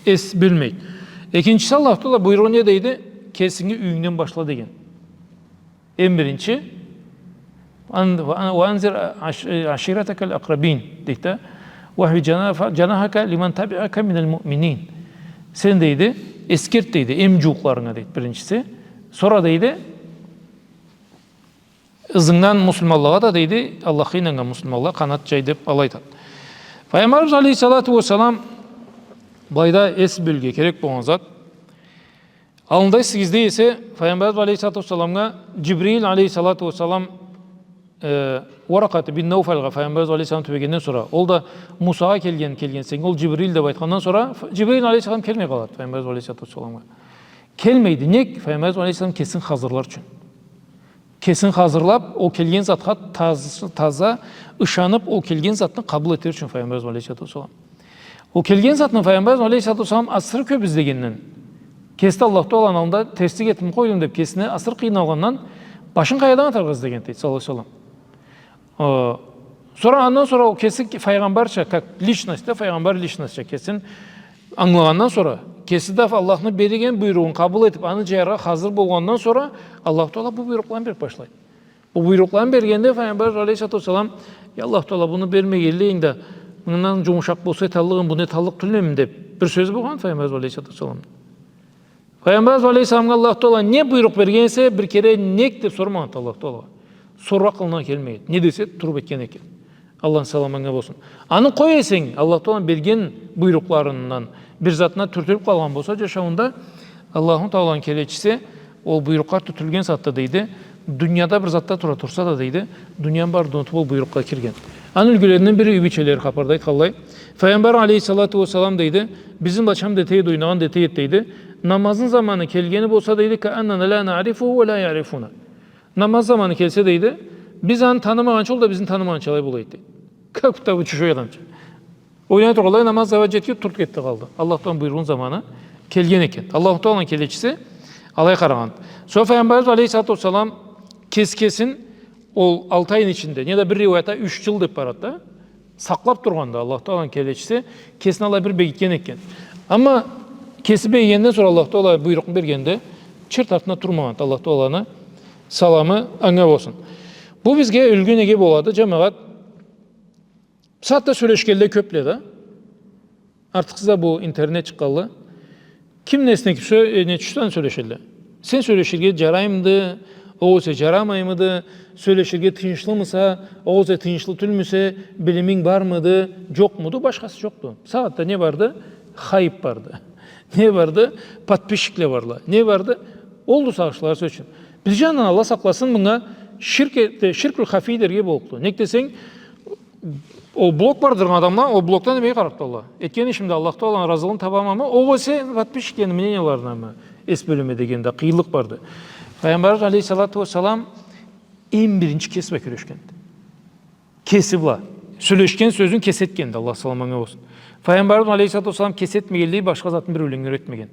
эс бёлмейди. Экинчиси, Аллаху Таала буйругъу не дейди? Кесинги юйюнгден башла деген. Эм биринчи, ан-, ва-, وأنذر عش-، عشيرتك الأقربين, дейди да. واخفض جناح-، جناحك لمن تبعك من المؤمنين. Сен, дейди, эсгерт, дейди, эм джууукъларынга, дейди, биринчиси. Сора, дейди, ызынгдан муслиманлагъа да, дейди, Аллахха ийнаннган муслиманлагъа къанат джай деп алай айтады. Файгъамбарыбыз алейхиссалату уассалам, былайда эс бёлюрге керек болгъан зат, аллында эсигизде эсе, Файгъамбарыбыз алейхиссалату уассаламгъа Джибрил алейхиссалату уассалам, э, Варакъат бин Науфалгъа Файгъамбарыбыз алейхиссалам тюбегенден сора, ол да Мусагъа келген, келгенсенг, ол Джибрил деп айтхандан сора, Ф-, Джибрил алейхиссалам келмей къалады Файгъамбарыбыз алейхиссалату уассаламгъа. Келмейди. Нек? Файгъамбарыбыз алейхиссалам кесин хазырлар ючюн. Кесин хазырлап, ол келген затха таз-, таза ышанып, ол келген затны къабыл этер ючюн Файгъамбарыбыз алейхиссалату уассалам. Ол келген затны Файгъамбарыбыз алейхиссалату уассалам асыры кёп излегенден, кеси да Аллаху Тааланы аллында терслик этип къойдум деп, кесине асыры къыйналгъандан, башын къаядан атаргъа излеген, дейди, саллаллаху алейхи уа саллам. Э, сора, андан сора ол кеси файгъамбарча, как личность да, файгъамбар личностьча кесин ангылагъандан сора, кеси да Аллахны берген буйругъун къабыл этип, аны джаяргъа хазыр болгъандан сора, Аллаху Таала бу буйрукъланы берип башлайды. Бу буйрукъланы бергенде, Файгъамбар алейхиссалату уассалам: «Я Аллаху Таала, буну бермегенлигинг да, мындан джумушакъ болса эталлыкъ эдим, буну эталлыкъ тюлмюдюм?» — деп бир сёзю болгъан Файгъамбар алейхиссалату уассалам. Файгъамбар алейхиссаламгъа Аллаху Таала не буйрукъ берген эсе, бир кере «нек» деп сормагъанды Аллаху Таала. Сорургъа акъылына келмегенди. Не десе, туруп этген экен. Аллахны саламы анга болсун. Аны къой эсенг, Аллаху Тааланы берген буйрукъларындан бир затына тюртюлюп къалгъан болса джашауунда, Аллаху Тааланы келечиси, ол буйрукъла тютюлген сагъатда, дейди, дунияда бир затда тура турса да, дейди, дунияны барын унутуп, ол буйрукъгъа кирген. Аны юлгюлеринден бири, юй бийчелери хапарда айтханлай, Файгъамбар алейхиссалату уассалам, дейди, бизни бачам да этеди, ойнагъан да этеди, дейди, намазны заманы келгени болса, дейди, كأننا لا نعرفه ولا يعرفنا. Намаз заманы келсе, дейди, биз аны танымагъанча, ол да бизни танымагъанчалай болайды, дейди. Как будто бы чужой адамча. Ойнай тургъанлай, намаз заманы джетген, туруб кетди, къалды. Аллахдан буйругъун заманы келген экен. Аллаху Тааланы келечиси алай къарагъанды. Сора Файгъамбарыбыз алейхиссалату уассалам кеси кесин ол алты айны ичинде, неда бир риуаятда юч джыл деб барады да, сакълаб тургъанды Аллаху Тааланы келечиси, кесин алай бир бегитген экен. Амма кеси бегигенден сора, Аллаху Таала буйрукъну бергенде, чырт артына турмагъанды. Аллаху Тааланы саламы анга болсун. Бу бизге юлгю неге болады, джамагъат? Бусагъатда сёлешгенле кёбле да. Артыкъсыз да бу интернет чыкъгъанлы. Ким несине ким сё-, э, не тюшсе, аны сёлешелле. Сен сёлеширге джараймыды, огъесе джарамаймыды, сёлеширге тыйыншлымыса, огъесе тыйыншлы тюлмюсе, билиминг бармыды, джокъмуду, башхасы джокъду. Бусагъатда не барды? Хайп барды. Не барды? Подписчикле барла. Не барды? Олду сагъышлары, сёз ючюн. Бир джанындан Аллах сакъласын, мынга ширк эте-, ширкуль хафий дерге боллукъду. Нек десенг, ол блог бардыргъан адамла, ол блогдан немеге къараб туралла. Этген ишимде Аллаху Тааланы разылыгъын табамамы, огъесе подписчиклени мнениеларынамы эс бёлеме дегенде къыйынлыкъ барды. Файгъамбарыбыз алейхиссалату уассалам эм биринчи кеси бла кюрешгенди. Кеси бла. Сёлешген сёзюн кеси этгенди, Аллах саламы анга болсун. Файгъамбарыбыз алейхиссалату уассалам кеси этмегенлей башха затны бир биревге юретмегенди.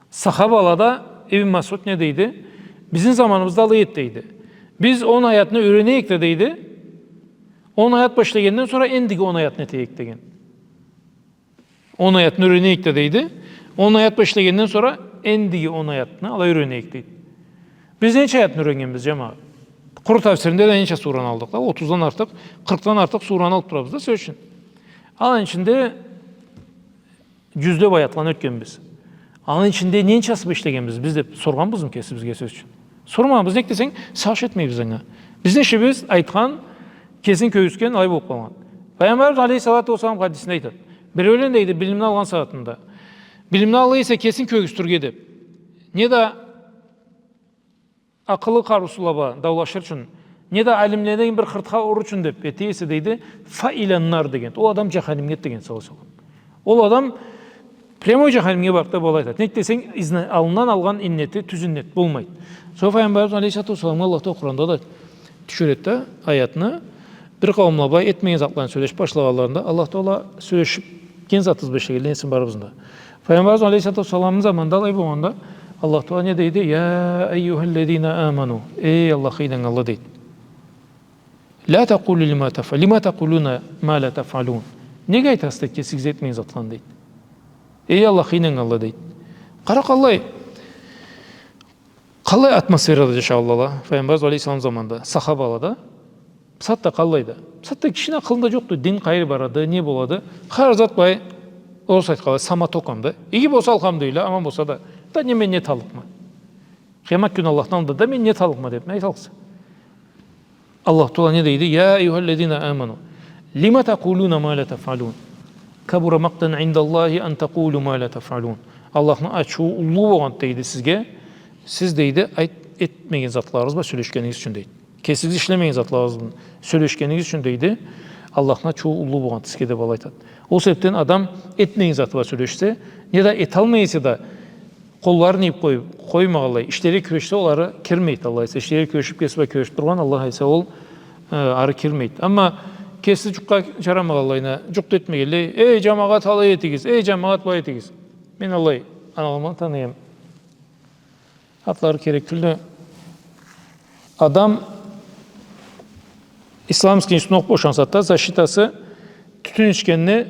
Сахабала да, Ибн Масъуд не дейди? Бизни заманыбызда алай эди, дейди. Биз он аятны юренейик да, дейди. Он аят бла ишлегенден сора эндиги он аятны этейик, деген. Он аятны юренейик да, дейди. Он аят бла ишлегенден сора эндиги он аятны алай юренейик, дейди. Биз ненча аятны юреннгенбиз, джамагъат? Къуру тафсиринде да ненча сураны алдыкъ да, отуздан артыкъ, къыркъдан артыкъ сураны алыб турабыз да, сёз ючюн. Аланы ичинде джюзлеб аятланы ётгенбиз. Аланы ичинде ненчасы бла ишлегенбиз биз деб соргъанбызмы кесибизге, сёз ючюн? Сормагъанбыз, нек десенг, сагъыш этмейбиз анга. Бизни ишибиз айтхан, кесин кёргюзтген, алай болуб къалгъан. Файгъамбарыбыз алейхиссалату уассалам хадисинде айтады: «Биреулен, — дейди, — билимни алгъан сагъатында, билимни алгъан эсе кесин кёргюзтюрге деб, не да акъылы къарыусузла бла даулашыр ючюн, не да алимледен бир хыртха урурчун деб эте эсе, — дейди, — фа иля нар», — деген. Ол адам джаханимге, деген, саллаллаху алейхи ва саллам. Ол адам прямой джаханимге барады деб алай айтады. Нек десенг, изна-, аллындан алгъан иннети тюз иннет болмайды. Сора Файгъамбарыбыз алейхиссалату уассаламгъа Аллах Тагъала Къуранда да тюшюреди да аятны, бир къауумла былай этмеген затларын сёлешиб башлагъанларында, Аллах Тагъала, сёлешген затыбыз бла ишлегенле этсин барыбызны да. Файгъамбарыбыз алейхиссалату уассаламны заманында алай болгъанда, Аллах Тагъала не дейди? «Я айюхаллазина аману». Эй Аллахха ийнаннганла, дейди. «Ля такъулу лима таф-, лима такъулуна ма ля тафъалун». Нек айтасыз, дейди, кесигиз этмеген затланы, дейди. Эй Аллахха ийнаннганла, дейди. Къара къаллай, къаллай атмосферада джашагъанла Файгъамбарыбыз алейхиссалам заманында, сахабала да, бусагъатда къаллай да. Бусагъатда кишини акъылында джокъду, дин къайры барады, не болады. Хар зат былай, орусча айтханлай, самотоком да. Иги болса, алхамдулиллях, аман болса да. Да не, мен не эталлыкъма? Къыямат кюн Аллахны аллында да мен не эталлыкъма деб, не айталлыкъса? Аллах Тагъала не дейди? «Я айюхаллазина аману, лима такъулуна ма ля тафъалун. Кабура мактан индаллахи ан такъулу ма ля тафъалун». Аллахны ачыуу уллу болгъанды, дейди, сизге, сиз, дейди, айт-, этмеген затларыгъыз бла сёлешгенигиз ючюн, дейди. Кесигиз ишлемеген затларыгъыз бла сёлешгенигиз ючюн, дейди, Аллахны ачыуу уллу болгъанды сизге деб алай айтады. Ол себебден адам этмеген заты бла сёлешсе, не да эталмай эсе да, къолларын ийиб къой-, къоймагъанлай, ишлерине кюрешсе, ол ары кирмейди, Аллах айтса. Ишлерине кюрешиб, кеси бла кюрешиб тургъан, Аллах айтса, ол, э, ары кирмейди. Амма кеси джукъгъа джарамагъанлайына, джукъ да этмегенлей, «Эй, джамагъат, алай этигиз, эй, джамагъат, былай этигиз». Мен аллай аналаны таныйма. Атлары керек тюлдю. Адам исламский институтну окъуб бошагъан сагъатда защитасы тютюн ичгенни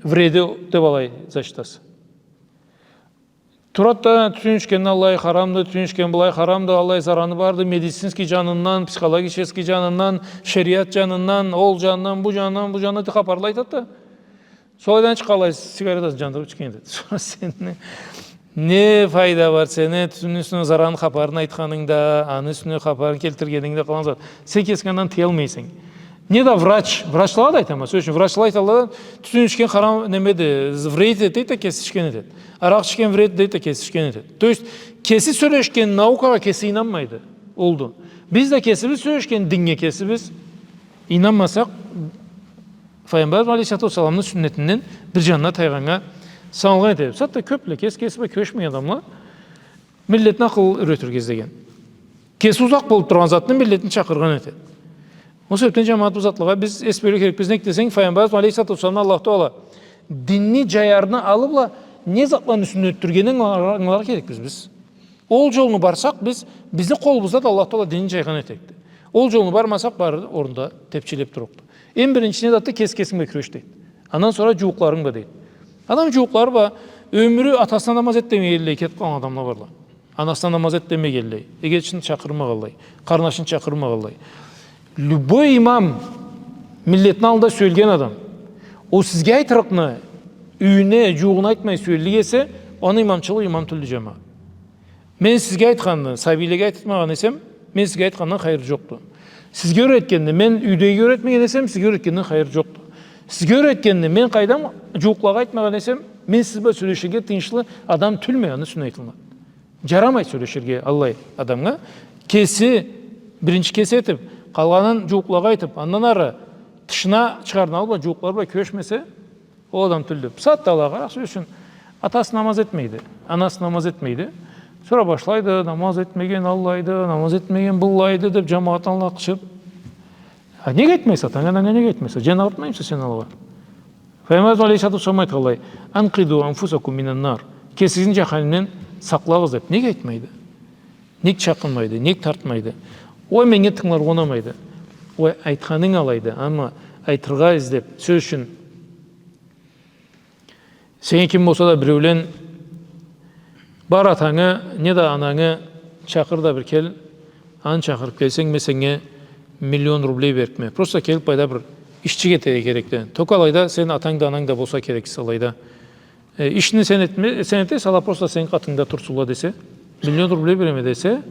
вреди деб алай защитасы. Турады да, тютюн ичген аллай харамды, тютюн ичген былай харамды, аллай зараны барды, медицинский джанындан, психологический джанындан, шериат джанындан, ол джанындан, бу джанындан, бу джанындан деб хапарла айтады да. Сора айдан чыкъгъанлай сигаретасын джандырыб ичген этеди. Сора сени не файда бар, сени тютюнню юсюнден зараны хапарын айтханынг да, аны юсюнден хапарын келтиргенинг да, къалгъан зат. Сен кесинг андан тыялмайса. Не да врач, врачлагъа да айтама, сёз ючюн, врачла айталла, тютюн ичген харам немеди, вред этеди, дейди да, кеси ичген этеди. Аракъы ичген вред, дейди да, кеси ичген этеди. То есть, кеси сёлешген наукагъа кеси ийнанмайды. Олду. Биз да кесибиз сёлешген диннге кесибиз ийнанмасакъ, Файгъамбарыбыз алейхиссалату уассаламны сюннетинден бир джанына тайгъаннга саналгъан этебиз. Хатта кёбле кес-, кеси бла кюрешмеген адамла миллетни акъыл юретирге излеген. Кеси узакъ болуб тургъан затны миллетни чакъыргъан этеди. Ол себебден, джамагъат, бу затлагъа биз эс бёлюрге керекбиз. Нек десенг, Файгъамбарыбыз алейхиссалату уассаламдан Аллах Тагъала динни джаярны аллы бла не затланы юсюнден ётдюргенин ангыларгъа керекбиз биз. Ол джолну барсакъ биз, бизни къолубузда да Аллах Тагъала динни джайгъан этерикди. Ол джолну бармасакъ, бары орнунда тепчилеб турурукъду. Эм биринчи не затды? Кес-, кесинг бла кюреш, дейди. Андан сора джууукъларынг бла, дейди. Адам джууукълары бла ёмюрю атасына намаз эт демегенлей кетиб къалгъан адамла барла. Анасына намаз эт демегенлей, эгечисин чакъырмагъанлай, къарнашын чакъырмагъанлай. Любой имам, миллетни аллында сюелген адам, ол сизге айтырыкъны юйюне, джууугъуна айтмай сюеллик эсе, аны имамчылыгъы имам тюлдю, джамагъат. Мен сизге айтханны сабийлеге айтмагъан эсем, мен сизге айтхандан хайыр джокъду. Сизге юретгенни мен юйдегиге юретмеген эсем, сизге юретгенден хайыр джокъду. Сизге юретгенни мен къайдам, джууукълагъа айтмагъан эсем, мен сиз бла сёлеширге тыйыншлы адам тюлме, аны юсюнден айтылынады. Джарамайды сёлеширге аллай адамгъа. Кеси, биринчи кеси этиб, къалгъанын джууукълагъа айтыб, андан ары тышына чыгъарны аллы бла джууукълары бла кюрешмесе, ол адам тюлдю. Бусагъатда ала къара, сёз ючюн, атасы намаз этмейди, анасы намаз этмейди. Сора башлайды, намаз этмеген аллайды, намаз этмеген быллайды деб, джамагъатны аллына къычырыб. А нек айтмайса, атанга, ананга нек айтмайса? Джан агъыртмаймыса сен алагъа? Файгъамбарыбыз алейхиссалату уассалам айтханлай: «Анкъизу анфусакум минан нар». Кесигизни джаханимден сакълагъыз деб. Нек айтмайды? Нек чакъырмайды? Нек тартмайды? Ой, меннге тынгыларгъа унамайды. Ой, айтханынг алайды, амма айтыргъа излеб, сёз ючюн, Сеннге ким болса да биреулен, бар, атангы неда анангы чакъыр да бир кел, аны чакъырып келсенг, мен сеннге миллион рублей беририкме. Просто келип былайда бир ишчик этерге керекди. Только алайда сен атанг да, ананг да болса керексиз алайда. Э, ишни сен этме, сен этесе, ала просто сеннге къатынгда турсунла десе, миллион рублей береме десе,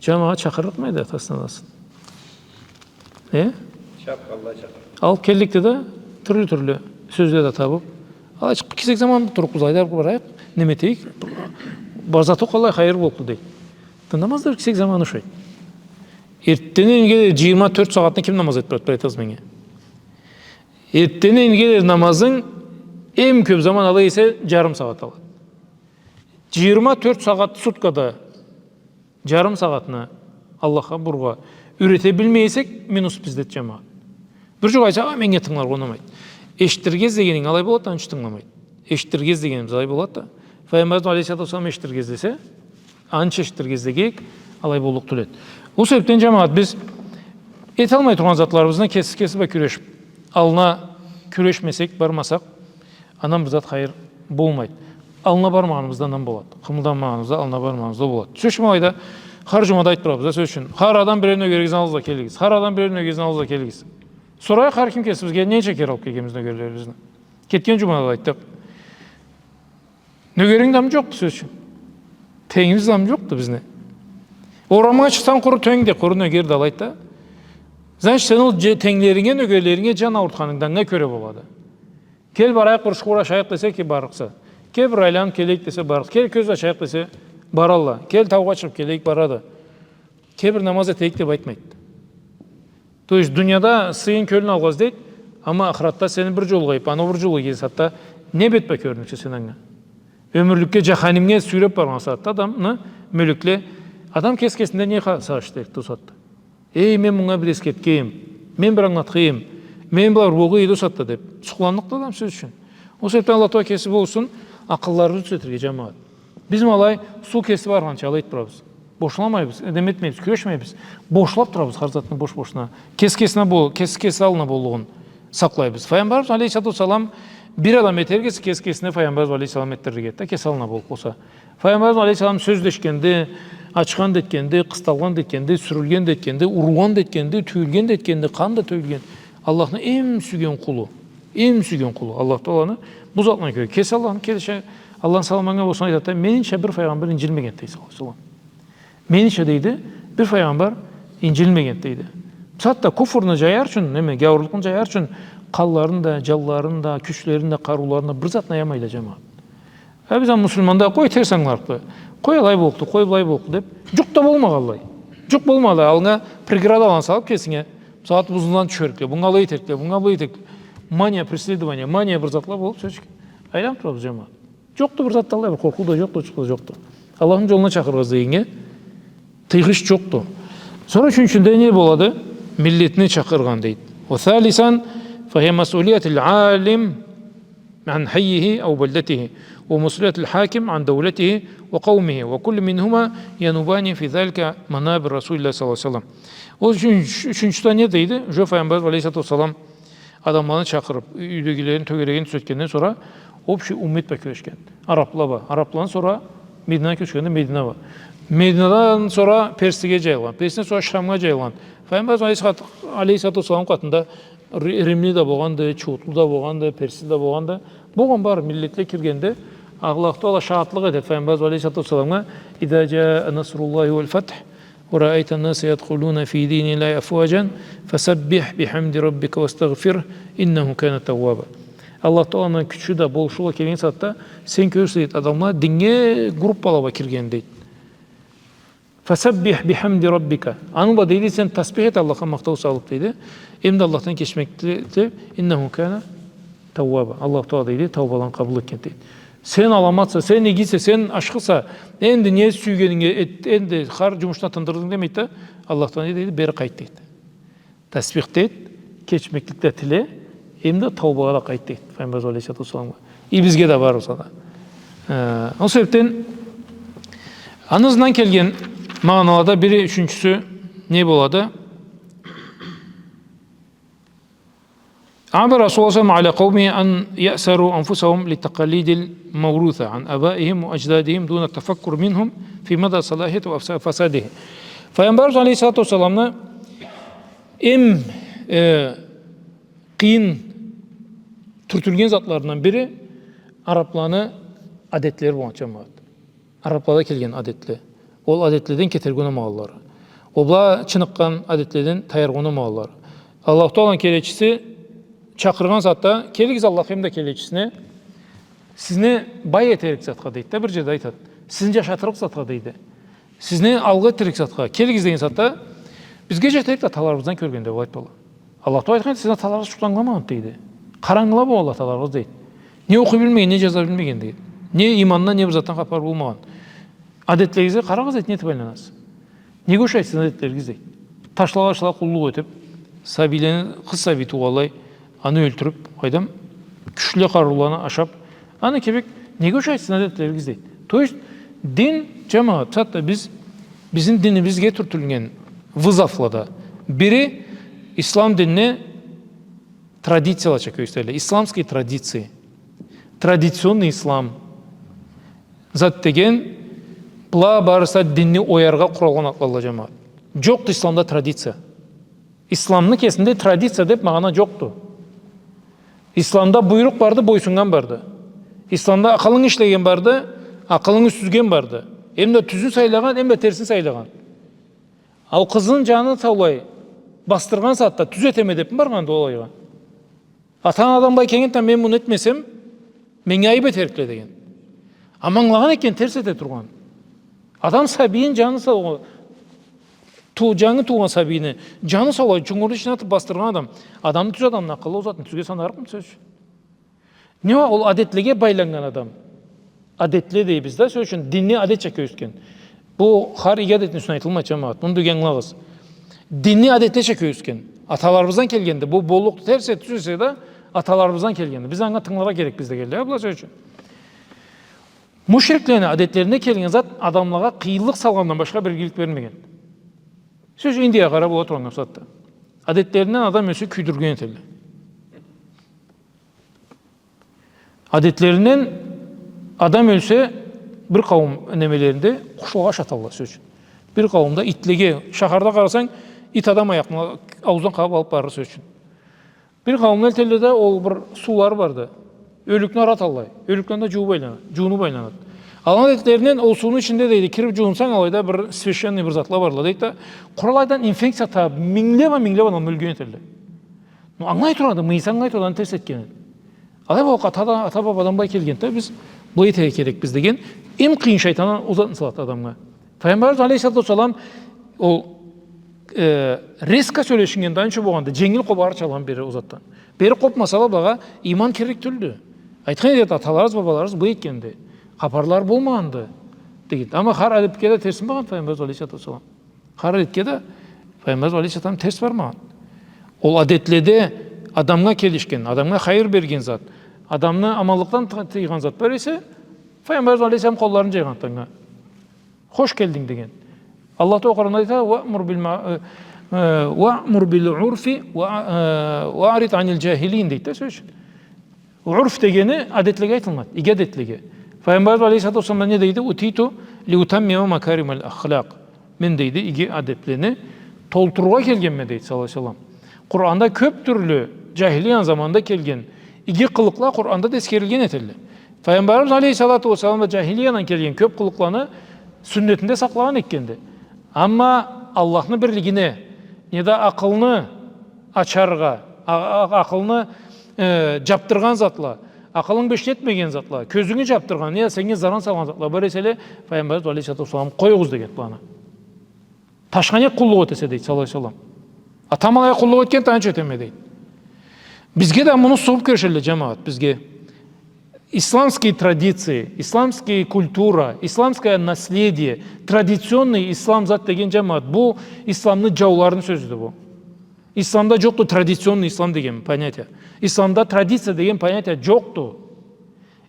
джамагъат чакъырырыкъмы эди атасын, анасын? Э? Чакъырырыкъды. Алып келликди да, тюрлю-тюрлю сёзле да табып. Алай чыгъып кесек заман туруб, къызлайда барайыкъ, неме этейик. Бар зат окъ алай хайыр боллукъду, дейди. Да намаз да бир кесек заман ушайды. Эртденден ингирге джыйырма тёрт сагъатны ким намаз этиб турады, айтыгъыз меннге? Эртденден ингирге намазынг эм кёб заман ала эсе, джарым сагъат алады. Джыйырма тёрт сагъат суткада джарым сагъатны Аллахха бурургъа юрете билмей эсек, минус бизде, джамагъат. Бир джукъ айтса, а, меннге тынгыларгъа унамайды. Эшитдирирге излегенинг алай болады, аны ючюн тынгыламайды. Эшитдирирге излегенибиз алай болады да. Файгъамбарыбыз алейхиссалату уассалам эшитдирирге излесе, аны ючюн эшитдирирге излегенинг алай боллукъ тюл эди. Ол себебден, джамагъат, биз эталмай тургъан затларыбызны кеси-, кеси бла кюрешиб, аллына кюрешмесек, бармасакъ, андан бир зат хайыр болмайды. Аллына бармагъаныбызда андан болады. Къымылданмагъаныбызда, аллына бармагъаныбызда болады. Сёз ючюн, алайда хар джумада айтыб турабыз да, сёз ючюн. Хар адам бирер нёгеригизни алыгъыз да келигиз. Хар адам бирер нёгеригизни алыгъыз да келигиз. Сорайыкъ хар ким кесибизге ненча кере алыб келгенбиз нёгерлерибизни. Кетген джумада да айтдыкъ. Нёгеринг да ма джокъду, сёз ючюн. Тенгибиз да ма джокъду бизни. Орамгъа чыкъсанг, къуру тенг да, къуру нёгер да алайды да. Значит, сен ол дже-, тенглеринге, нёгерлеринге джан аурутханынг да анга кёре болады. Кел, барайыкъ, бир ушхур ашайыкъ десе, кел, барырыкъса. Кел, бир айланыб келейик десе, барырыкъса. Кел, кёз ачайыкъ десе, баралла. Кел, таугъа чыгъыб келейик, барады. Кел, бир намаз этейик деб айтмайды. То есть, дунияда сыйын, кёлюн алгъан дейди, амма ахыратда сени бир джолгъа ийиб, аны бир джолгъа ийген сагъатда не бет бла кёрюнюрсе сен анга? Ёмюрлюкге, джаханимге сюйреб баргъан сагъатда адамны мёлекле, адам кес-кесинден не ха-, сагъыш этерикди ол сагъатда? Эй, мен мынга бир эсгертгенем, мен бир ангылатханем, мени бла бир болгъан эди ол сагъатда деб, сукъланныкъды адам, сёз ючюн. Ол себебден Аллах Тагъала кеси болсун, акъылларыбызны тюзетирге, джамагъат. Биз ма алай суу кеси баргъанча алай этиб турабыз. Бошламайбыз, неме этмейбиз, кюрешмейбиз. Бошлаб турабыз хар затны бош-бошуна. Кес-кесине бол-, кес-кеси аллына боллугъун сакълайбыз. Файгъамбарыбыз алейхиссалату уассалам бир адам этерге эсе, кес-кесине Файгъамбарыбыз алейхиссалам этдирирге эди да, кеси аллына болуб болса. Файгъамбарыбыз алейхиссалам сёз да этгенди, ачхан да этгенди, къысталгъан да этгенди, сюрюлген да этгенди, ургъан да этгенди, тюйюлген да этгенди, къан да тёгюлген. Аллахны эм сюйген къулу, эм сюйген къулу Аллах Тагъаланы, бу затдан кёре. Кеси Аллахны келечи, Аллахны саламы анга болсун, айтады да, менича бир файгъамбар инджилмегенди, дейди, саллаллаху алейхи ва саллам. Менича, дейди, бир файгъамбар инджилмегенди, дейди. Бусагъатда куфурну джаяр ючюн, неме, гяуурлукъну джаяр ючюн къанларын да, джанларын да, кючлерин да, къарыуларын да, бир затын аямайла, джамагъат. А биз а муслиманда, къой, терс ангыларыкъды. Къой, алай боллукъду, къой, былай боллукъду деб. Джукъ да болмагъанлай. Джукъ болмагъанлай. Аллынга преградаланы салыб кесинге, сагъат узундан тюшерикди, мынга алай этерикди, мынга былай этерикди. Мания, преследование, мания бир затла болуб, сёз ючюн, айланыб турабыз, джамагъат. Джокъду бир зат да аллай, бир къоркъуу да джокъду, джукъ да джокъду. Аллахны джолуна чакъыргъан излегеннге тыйгъыч джокъду. Сора ючюнчюде не болады? Миллетни чакъыргъан, дейди. وثالثا فهي مسؤولية العالم عن حيه أو بلدته، ومسؤولية الحاكم عن دولته وقومه، وكل منهما ينوبان في ذلك مناب رسول الله صلى الله عليه وسلم. Ол ючюн ючюнчюде не дейди? Уже Файгъамбарыбыз алейхиссалату уассалам адамланы чакъырыб, юй-, юйдегилерин, тёгерегин тюзетгенден сора общий уммет бла кюрешген. Арабла бла. Арабладан сора Мединагъа кёчгенде Медина бла. Мединадан сора Персиге джайылгъан. Персиден сора Шамгъа джайылгъан. Файгъамбарыбыз алейхиссалату, алейхиссалату уассалам къатында ри-, римли да болгъанды, чуутлу да болгъанды, персли да болгъанды. Болгъан бар миллетле киргенди. Аллаху Тагъала шагъатлыкъ этеди Файгъамбарыбыз алейхиссалату уассаламгъа: إذا جاء نصر الله والفتح ورأيت الناس يدخلون في دين الله أفواجا فسبح بحمد ربك واستغفره إنه كان توابا. Аллаху Тагъаланы кючю да, болушу да келген сагъатда сен кёрюрсе, дейди, адамла динге группала бла кирген, дейди. فسبح بحمد ربك. Аны бла, дейди, сен тасбих эт, Аллахха махтау салыб, дейди. Эм да Аллахдан кечмекли тиле, إنه كان توابا. Аллаху Тагъала, дейди, таубаланы къабыл этген, дейди. Сен аламатса, сен игисе, сен ашхыса, энди не сюйгенинге эт, энди хар джумушну тындырдынг демейди да, Аллахдан, дейди, бери къайт, дейди. Тасбих да эт, кечмеклик да тиле, эм да таубагъа да къайт, дейди Файгъамбарыбыз алейхиссалату уассаламгъа. И бизге да бар болса да. Э, ол себебден аны ызындан келген магъаналада бири, ючюнчюсю не болады? عاب رسول الله صلى الله عليه وسلم على قومه أن يأسروا أنفسهم للتقاليد الموروثة عن آبائهم وأجدادهم دون التفكر منهم في مدى صلاحيته وفساده. Файгъамбарыбыз алейхиссалату уассаламны эм, э, къыйын тюртюлген затларындан бири арабланы адетлери болгъан, джамагъат. Араблада келген адетле. Ол адетледен кетерге унамагъанлары. Ол бла чыныкъгъан адетледен таяргъа унамагъанлары. Аллаху Тааланы келечиси чакъыргъан сагъатда, келигиз Аллахха эм да келечисине, сизни бай этерик затха, дейди да, бир джерде айтады. Сизни джашатырыкъ затха, дейди. Сизни алгъа этерик затха, келигиз деген сагъатда, бизге джетерик да аталарыбыздан кёргенде, былай айтмала. Аллах Таала айтхан, сизни аталарыгъыз джукъ да ангыламагъан, дейди. Къарангыла болгъанла аталарыгъыз, дейди. Не окъуй билмеген, не джаза билмеген, дейди. Не имандан, не бир затдан хапары болмагъан. Адетлеригизге къарагъыз, дейди, не этиб айланасыз. Неге ушайды сизни адетлеригиз, дейди. Ташла-башла къуллукъ этиб, сабийлени, къыз сабий туугъанлай, аны ёлтюрюб, къайдам, кючлю къарыуланы ашаб, аны кибик, неге ушайды сизни адетлеригиз, дейди. То есть, дин, джамагъат, бусагъатда биз, бизни динибизге тюртюлген вызовлада бири ислам динине традициялача кёргюзтелле. Исламские традиции. Традиционный ислам. Зат деген, была барысы да динни ояргъа къуралгъан затлалла, джамагъат. Джокъду исламда традиция. Исламны кесинде традиция деб магъана джокъду. Исламда буйрукъ барды, бойсуннган барды. Исламда акъылынг ишлеген барды, акъылынг сюзген барды. Эм да тюзюн сайлагъан, эм да терсин сайлагъан. Ал къызын джаны саулай басдыргъан сагъатда тюз этеме дебми баргъанды ол алайгъа? Ата-анадан былай келгенди да, мен муну этмесем, меннге айыб этерикле деген. Амма ангылагъан экен, терс эте тургъан. Адам сабийин джаны сау-, ту-, джангы туугъан сабийни джаны саулай чунгурну ичине атыб басдыргъан адам. Адамны тюз адамны акъылы ол затны тюзге санарыкъмы, сёз ючюн? Не уа, ол адетлеге байланнган адам. Адетле дейбиз да, сёз ючюн, динни адетча кёргюзтген. Бу хар иги адетни юсюнден айтылмайды, джамагъат. Муну да ангылагъыз. Динни адетлеча кёргюзтген. Аталарыбыздан келгенди. Бу боллукъду, терс эсе, тюз эсе да, аталарыбыздан келгенди. Биз анга тынгыларгъа керекбиз дегенлей, а, была, сёз ючюн. Мушриклени адетлеринде келген зат адамлагъа къыйынлыкъ салгъандан башха бир игилик бермеген. Сёз ючюн, Индиягъа къара бола тургъан бусагъатда. Адетлеринден адам ёлсе кюйдюрген этелле. Адетлеринден адам ёлсе, бир къауум немелеринде къушлагъа ашаталла, сёз ючюн. Бир къауумда итлеге, шахарда къарасанг, ит адам аякъны аууздан къабыб алыб барыр, сёз ючюн. Бир къауумда этелле да, ол бир суулары барды. Ёлюкню ары аталла. Ёлюкле анда джуунуб айлана-, джуунуб айланады. Аланы адетлеринден ол сууну ичинде, дейди, кириб джуунсанг, алайда бир священный бир затла барла, дейди да, къуралайдан инфекция табыб, минглеб, минглеб адам ёлген этелле. Ну, ангылай турады, мыйысы ангылай турады, аны терс этгенин. Алай болуп, ата да, ата-бабадан былай келгенди да, биз былай этерге керекбиз деген эм къыйын шайтан ол затны салады адамгъа. Файгъамбарыбыз алейхиссалату уассалам ол, э, резко сёлешиннгенде анча болгъанды, дженгил къобарча алгъан бери ол затдан. Бери къобмаса да, багъа иман кирик тюлдю. Айтхан эди, аталарыбыз, бабаларыбыз былай этгенди. Хапарлары болмагъанды деген. Амма хар адетге да терсин баргъан Файгъамбарыбыз алейхиссалату уассалам. Хар адетге да Файгъамбарыбыз алейхиссалам терс бармагъан. Ол адетледе адамгъа келишген, адамгъа хайыр берген зат, адамны аманлыкъдан ты-, тыйгъан зат бар эсе, Файгъамбарыбыз алейхиссалам къолларын джайгъанды анга. Хош келдинг деген. Аллах Таала Къуранда айта: «Уамур бил ма-, э, э, уамур бил урфи уа-, э, уарид анил джахилин», дейди да, сёз ючюн. Урф дегени адетлеге айтылынады, иги адетлеге. Файгъамбарыбыз алейхиссалату уассалам не дейди? «Утиту лиутаммима макаримал ахлакъ». Мен, дейди, иги адетлени толтурургъа келгенме, дейди, саллаллаху алейхи ва саллам. Къуранда кёп тюрлю джахилия заманында келген иги къылыкъла Къуранда да эсгерилген этелле. Файгъамбарыбыз алейхиссалату уассалам да джахилиядан келген кёп къылыкъланы сюннетинде сакълагъан этгенди. Амма Аллахны бирлигине, неда акъылны ачаргъа, а-, а-, акъылны, э, джабдыргъан затла, акъылынгы ишлетмеген затла, кёзюнгю джабдыргъан, неда сеннге заран салгъан затла бар эселе, Файгъамбарыбыз алейхиссалату уассалам, къоюгъуз деген планы. Ташха не къуллукъ этесе, дейди, саллаллаху алейхи ва саллам. Атам алай къуллукъ этген, танчы этеме, дейди. Бизге да муну согъуп кёрюшелле, джамагъат, бизге. Исламские традиции, исламская культура, исламское наследие, традиционный ислам зат деген, джамагъат, бу исламны джауларыны сёзюдю бу. Исламда джокъду традиционный ислам деген понятие. Исламда традиция деген понятие джокъду.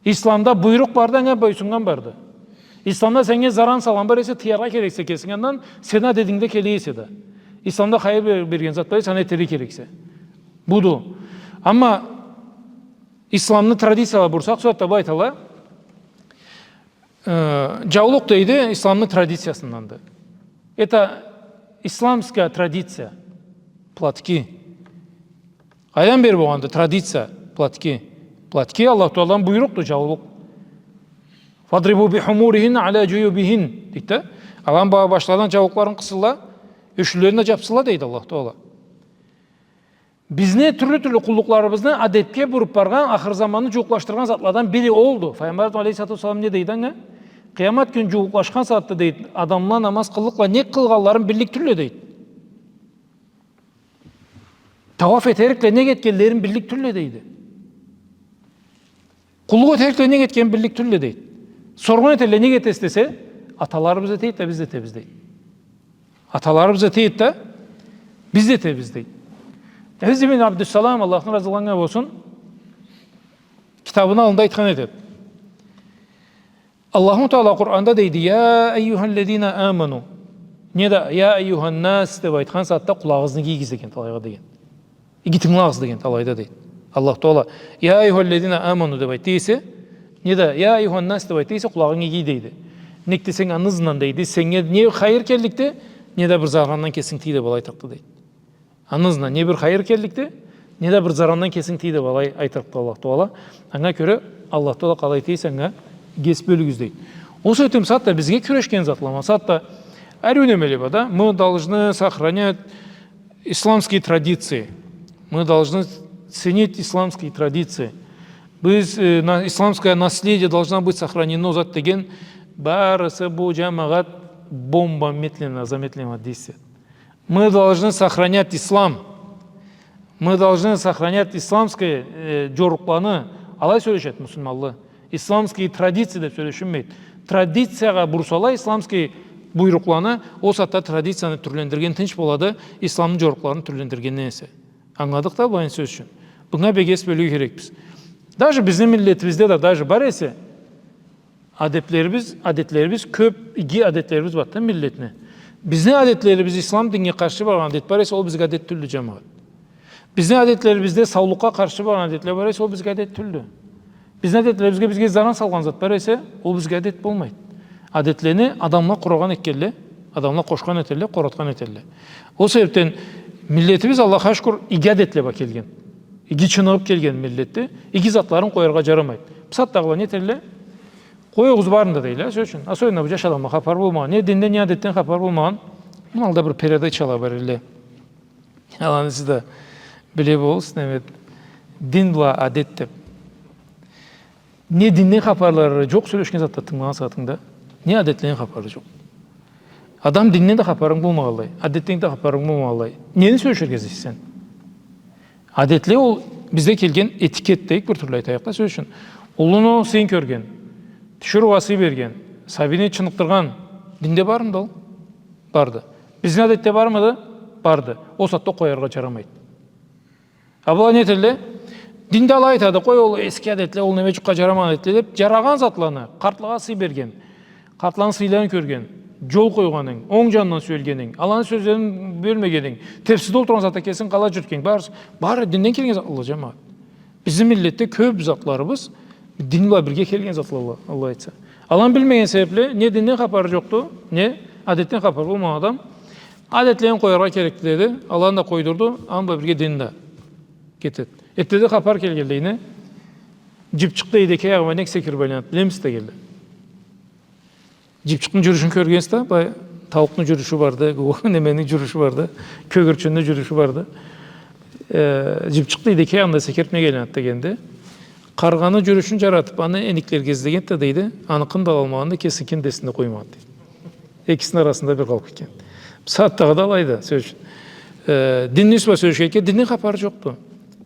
Исламда буйрукъ барды, анга бойсуннган барды. Исламда сеннге заран салгъан бар эсе, тыяргъа керексе кесинг андан, сени адетингде келе эсе да. Исламда хайыр бер-, берген зат бар эсе, аны этерге керексе. Буду. Амма исламны традициялагъа бурсакъ, сора да былай айталла, э, джаулукъ, дейди, исламны традициясынданды. Это исламская традиция. Платки. Къайдан бери болгъанды традиция платки? Платки Аллаху Тааладан буйрукъду, джаулукъ. «Фадрибу бихумурихинна аля джуюбихин», дейди да. Аланы ба-, башларындан джаулукъларын къысылла, ёшлюлерин да джапсынла, дейди Аллаху Таала. Бизни тюрлю-тюрлю къуллукъларыбызны адетге буруп баргъан, ахыр заманны джууукълашдыргъан затладан бири олду. Файгъамбарыбыз алейхиссалату уассалам не дейди анга? Къыямат кюн джууукълашхан сагъатда, дейди, адамла намаз къыллыкъла, не къылгъанларын биллик тюлле, дейди. Тауаф этерикле, не этгенлерин биллик тюлле, дейди. Къуллукъ этерикле, не этгенин биллик тюлле, дейди. Соргъан этелле, не этесиз десе, аталарыбыз эте эди да, биз да этебиз, дейди. Аталарыбыз эте эди да, биз да этебиз, дейди. Изз ибн Абдуссалам, Аллахдан разы болгъан болсун, китабыны аллында айтхан этеди. Аллаху Таала Къуранда дейди: «Я айюхаллазина аману». Неда «Я айюханнас» деб айтхан сагъатда къулагъыгъызны игигиз деген, талайгъа деген. Иги тынгылагъыз деген талайда, дейди. Аллаху Таала «Я айюхаллазина аману» деб айтды эсе, неда «Я айюханнас» деб айтды эсе, къулагъынгы иги, дейди. Нек десенг, аны ызындан, дейди, сеннге не хайыр келликди, неда бир зарандан кесинг тый деб алай айтырыкъды, дейди. Аны ызындан не бир хайыр келликди, неда бир зарандан кесинг тый деб алай айтырыкъды Аллаху Таала. Анга кёре Аллаху Таала къалай тей эсе, анга эс бёлюгюз, дейди. Ол себебден сагъатда бизге кюрешген затла, ма сагъатда ариу немеле бар да, мы должны сохранять исламские традиции. Мы должны ценить исламские традиции. Биз, э, на-, исламское наследие должно быть сохранено, зат деген, барысы бу, джамагъат, бомба медленно, замедленно действует. Мы должны сохранять ислам. Мы должны сохранять исламские, э, джорукъланы. Алай сёлешеди муслиманлы. Исламские традиции деб сёлешилмейди. Традициягъа бурсала исламский буйрукъланы, ол сагъатда традицияны тюрлендирген тынч болады, исламны джорукъларын тюрлендиргенден эсе. Ангыладыкъ да былайын, сёз ючюн. Бунга бек эс бёлюрге керекбиз. Даже бизни миллетибизде да даже бар эсе, адетлерибиз, адетлерибиз кёб, иги адетлерибиз бар да миллетни. Бизни адетлерибиз ислам динге къаршы баргъан адет бар эсе, ол бизге адет тюлдю, джамагъат. Бизни адетлерибизде саулукъгъа къаршы баргъан адетле бар эсе, ол бизге адет тюлдю. Бизни адетлерибизге бизге заран салгъан зат бар эсе, ол бизге адет болмайды. Адетлени адамла къурагъан этгенле, адамла къошхан этелле, къоратхан этелле. Ол себебден миллетибиз, Аллахха шукур, иги адетле бла келген. Иги чыныгъыб келген миллетди. Иги затларын къояргъа джарамайды. Бусагъатдагъыла не этелле? Къоюгъуз барын да, дейле, сёз ючюн. Особенно бу джаш адамла хапар болмагъан. Не динден, не адетден хапар болмагъан. Муну алда бир передачала бар эди. Аланы сиз да биле болурсуз, неме, дин бла адет деб. Не динден хапарлары джокъ сёлешген затла тынгылагъан сагъатынгда, не адетледен хапары джокъ. Адам динден да хапарынг болмагъанлай, адетден да хапарынг болмагъанлай, нени сёлеширге излейсе сен? Адетле ол бизде келген этикет дейик, бир тюрлю айтайыкъ да, сёз ючюн. Уллуну сыйын кёрген, тиширыугъа сый берген, сабийни чыныкъдыргъан динде бармыды ол? Барды. Бизни адетде бармыды? Барды. Ол сагъатда къояргъа джарамайды. А была не этелле? Динде алай айтады, къой, ол эски адетле, ол неме, джукъгъа джарамагъан адетле деб, джарагъан затланы, къартлыгъа сый берген, къартланы сыйларын кёрген, джол къойгъанынг, онг джанындан сюелгенинг, аланы сёзлерин бёлмегенинг, тепсиде олтургъан сагъатда кесинг къалай джюрютгенинг, барысы, бары динден келген затла, джамагъат. Бизни миллетде кёб затларыбыз дин бла бирге келген затла, Аллах айтса. Аланы билмеген себебли не динден хапары джокъду, не адетден хапары болмагъан адам адетлерин къояргъа керекди деди, аланы да къойдурду, аны бла бирге дин да кетеди. Эртдеде хапар келгенди, не? Джыпчыкъ, дейди, эки аягъы бла нек секирип айланады, билемисиз дегенди. Джыпчыкъны джюрюшюн кёргенсиз да, былай, тауукъну джюрюшю барды, немени джюрюшю барды, кёгюрчюнню джюрюшю барды. Э, джыпчыкъ, дейди, эки аягъын да секирип неге айланады дегенди. Къаргъаны джюрюшюн джаратып, аны эниклерге излегенди да, дейди, аныкъын да алалмагъанды, кесиникин да эсинде къоймагъанды, дейди. Экисини арасында бир къалып кетген. Бусагъатдагъы да алайды, сёз ючюн. Э, динни юсю бла сёлешгенликге, динден хапары джокъду.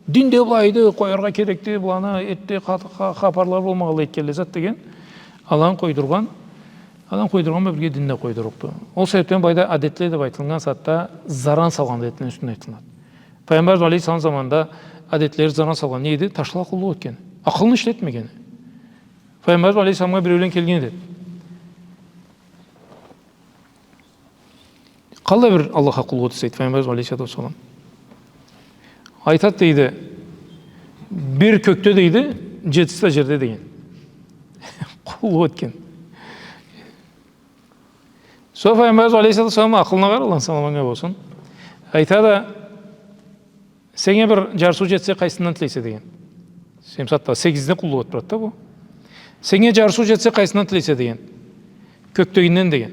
Динде былайды, къояргъа керекди, быланы этди, ха-, ха-, хапарлары болмагъанлай этгенле зат деген. Аланы къойдургъан, аланы къойдургъан бла бирге динни да къойдурукъду. Ол себепден былайда адетле деб айтылгъан сагъатда заран салгъан адетлени юсюнден айтылады. Файгъамбарыбыз алейхиссалам заманында адетлери заран салгъан не эди? Ташлагъа къуллукъ этген. Акъылын ишлетмеген. Файгъамбарыбыз алейхиссаламгъа биреулен келген эди. Къаллай бир Аллахха къуллукъ этесе, дейди Файгъамбарыбыз алейхиссалату уассалам. Айтады, дейди, Бир кёкде, дейди, джетиси да джерде, деген. Къуллукъ этген. Сора Пайгъамбарыбыз алейхиссалату уассалам акъылына къара, Аллахны саламы анга болсун. Айтады, сеннге бир джар суу джетсе, къайсындан тилейсе, деген. Сен сагъатда сегизде къуллукъ этип турады да бу. Сеннге джар суу джетсе, къайсындан тилейсе, деген. Кёкдегинден, деген.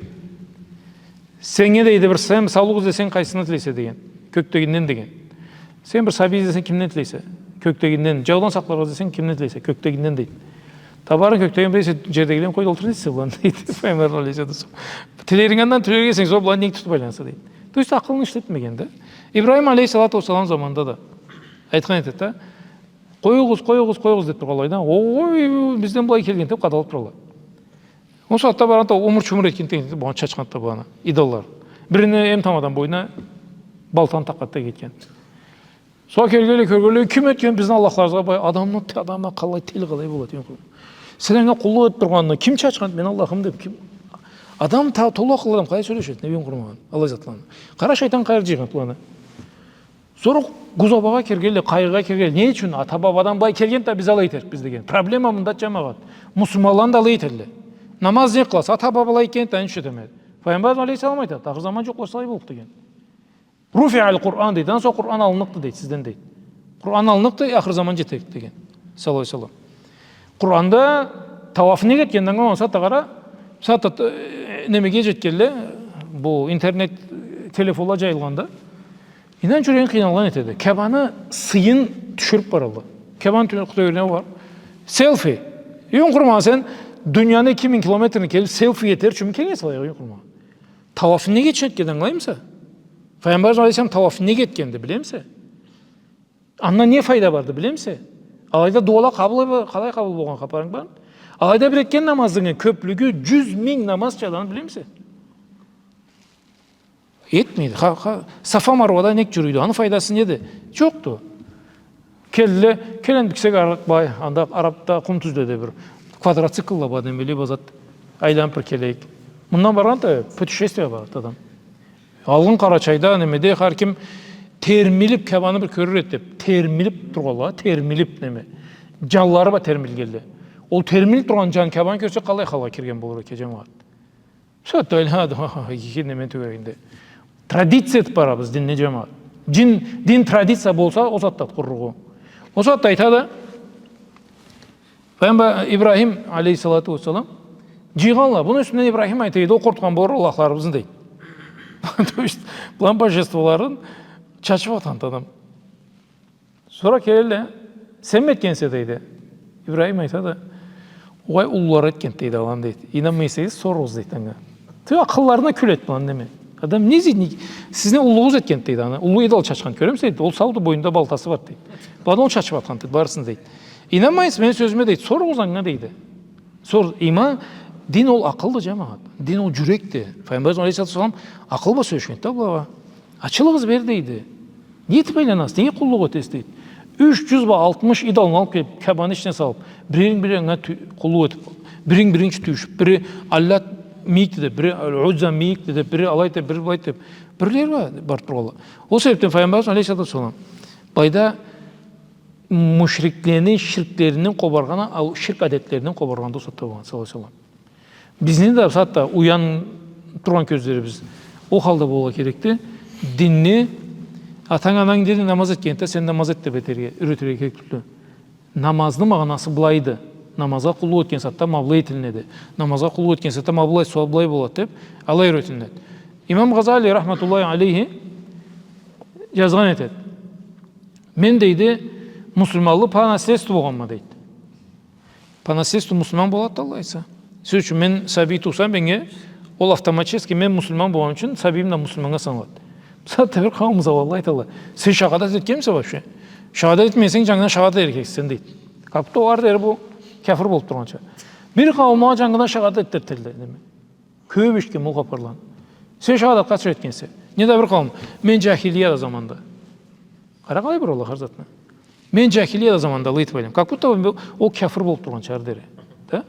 Сеннге, дейди, бир сен саулукъ излесенг, къайсындан тилейсе, деген. Кёкдегинден, деген. Сен бир сабий излесенг, кимден тилейсе? Кёкдегинден. Джаудан сакъларгъа излесенг, кимден тилейсе? Кёкдегинден, дейди. Табарынг кёкдегинден тилесе, джердегиле къой да олтур, дейсе, быланы, дейди. Пайгъамбар алейхиссалату уассалам. Тилерингден тилерге, сен сора быланы нек тутуп айланаса, дейди. То есть акъылын ишлетмеген да. Ибрахим алейхиссалату уассалам заманында да айтхан этеди да. Къоюгъуз, къоюгъуз, къоюгъуз деп тургъанлай да. Ой, бизден былай келген деп къадалып туралла. Ол сагъатда баргъанда умур-чумур этген, деген, бугъан чачхан да, бугъан идоллар. Бирине эм тамадан бойнуна балтаны такъгъан да кетген. Сора келгенлей, кёргенлей, ким этген бизни Аллахларыбызгъа былай? Адамны, адамны къалай, тели къалай болады, юйюн къурмагъан. Сен анга къуллукъ этип тургъанны ким чачхан, мен Аллахым деп, ким? Адам та-, толу акъыллы адам къалай сёлешеди, не, юйюн къурмагъан, аллай затланы. Къара, шайтан къайры джыйгъан быланы. Сора гузабагъа киргенле, къайгъыгъа киргенле. Не ючюн? Ата-бабадан былай келген да биз алай этерикбиз деген. Проблема мында, джамагъат. Муслиманланы да алай этелле. Намаз не къыласа, ата-баба алай этген да, ничего этеме. Пайгъамбар алейхиссалам айтады, ахыр заман джукълашса алай боллукъду деген. «Руфиъаль Къуран», дейди. Андан сора Къуран алынныкъды, дейди, сизден, дейди. Къуран алынныкъды, ахыр заман джетерикди деген. Саллаллаху алейхи ва саллам. Къуранда, тауафны нек этгенин ангыламагъан, сагъатда къара, сагъатда, э, немеге джетгенле, бу интернет, э, телефонла джайылгъанда, инан, джюрегинг къыйналгъан этеди. Кябаны сыйын тюшюрюп баралла. Кябаны тю-, тёгерегине бар. Селфи. Юйюн къурмагъан сен, дунияны эки минг километрин келип, селфи этер ючюн келгенсе алайгъа, юйюн къурмагъан. Тауафны нек этгенин ангылаймыса? Пайгъамбар алейхиссалам тауафны нек этгенди, билемисе? Андан не файда барды, билемисе? Алайда дуала къабыл, къалай къабыл болгъан хапарынг бармы? Алайда бир этген намазынгы кёплюгю джюз минг намазчадан, билемисе? Этмейди. Ха, ха, Сафа Марвада нек джюрюйдю? Аны файдасы неди? Джокъду. Келле, келен бир кесек арыкъ бай, анда Арапда, къум тюзледе бир квадроциклла бар, немеле базат, айланып бир келейик. Мындан баргъан да, путешествие барады адам. Алгъын Къарачайда, немеде, хар ким термилип, Кябаны бир кёрюр эди деп, термилип тургъанла, термилип, неме. Джанлары бла термилгенле. Ол термилип тургъан джан Кябаны кёрсе, къалай халгъа кирген болур экен, джамагъат? Сагъатда айланады, ха, ха, ха, иги неме тёгерегинде. Традиция этип барабыз динни, джамагъат. Дин, дин традиция болса, ол сагъатда къурурукъ. Ол сагъатда айтады, Пайгъамбар Ибрахим алейхиссалату уассалам, джыйгъанла. Муну юсюнден Ибрахим айтады, ол къурутхан болур аллахларыбызны, дейди. То есть, быланы божестволарын чачып атхан адам. Сора келелле, сенми этгенсе, дейди. Ибрахим айтады, угъай, уллулары этгенди, дейди, аланы, дейди. Ийнанмай эсегиз, соругъуз, дейди, анга. Тю, акъылларына кюледи быланы, неме. Адам не дейди, не, сиз не уллугъуз этгенди, дейди, аны. Уллу идол чачхан, кёремисе, дейди. Ол саулду, бойнунда балтасы бар, дейди. Быланы ол чачып атханды, дейди, барысын, дейди. Ийнанмайсыз, мени сёзюме, дейди, соругъуз анга, дейди. Сор, иман, дин ол акъылды, джамагъат. Дин ол джюрекди. Пайгъамбарыбыз алейхиссалату уассалам акъыл бла сёлешгенди да былагъа. Ачылыгъыз бери, дейди. Не этип айланасыз? Неге къуллукъ этесиз, дейди. Юч джюз бла алтмыш идолну алып келип, Кябаны ичине салып, бирин бири анга тю-, къуллукъ этип, бирин бирин тюшюп, бири Аллат мийикди деп, бири Аль-Узза мийикди деп, бири алайды деп, бири былайды деп. Бирлери бар, барып тургъанла. Ол себепден Пайгъамбарыбыз алейхиссалату уассалам былайда мушриклени ширклеринден къобаргъан, а, ширк адетлеринден къобаргъанды ол сагъатда болгъан, саллаллаху алейхи ва саллам. Бизни да сагъатда уян тургъан кёзлерибиз ол халда болургъа керекди. Динни, атанг-ананг, деди, намаз этгенди, сен намаз эт деп этерге, юретирге керек тюлдю. Намазны магъанасы былайды. Намазгъа къуллукъ этген сагъатда ма былай этилинеди. Намазгъа къуллукъ этген сагъатда ма былай, сора былай болады деп, алай юретилинеди. Имам Гъазали, рахматуллахи алейхи, джазгъан этеди. Мен, дейди, муслиманлы по наследству болгъанма, дейди. По наследству муслиман болады, Аллах айтса. Сёз ючюн, мен сабий тууса, меннге ол автоматически, мен муслиман болгъаным ючюн, сабийим да муслиманнга саналады. Бусагъатда бир къауум завалла айталла: «Сен шахадат этгенмисе вообще? Шахадат этмесенг, джангыдан шахадат этериксе сен», — дейди. Как будто ол ары дери бу кяфыр болуп тургъанча. Бир къауумгъа джангыдан шахадат этдиртелле, неме. Кёп эшитгенме ол хапарланы. Сен шахадат къачан этгенсе? Неда бир къауум: «Мен джахилияда заманда». Къара къалай буралла хар затны. «Мен джахилияда заманда алай этип айланам». Как будто ол, ол кяфыр болуп тургъанча ары дери. Да?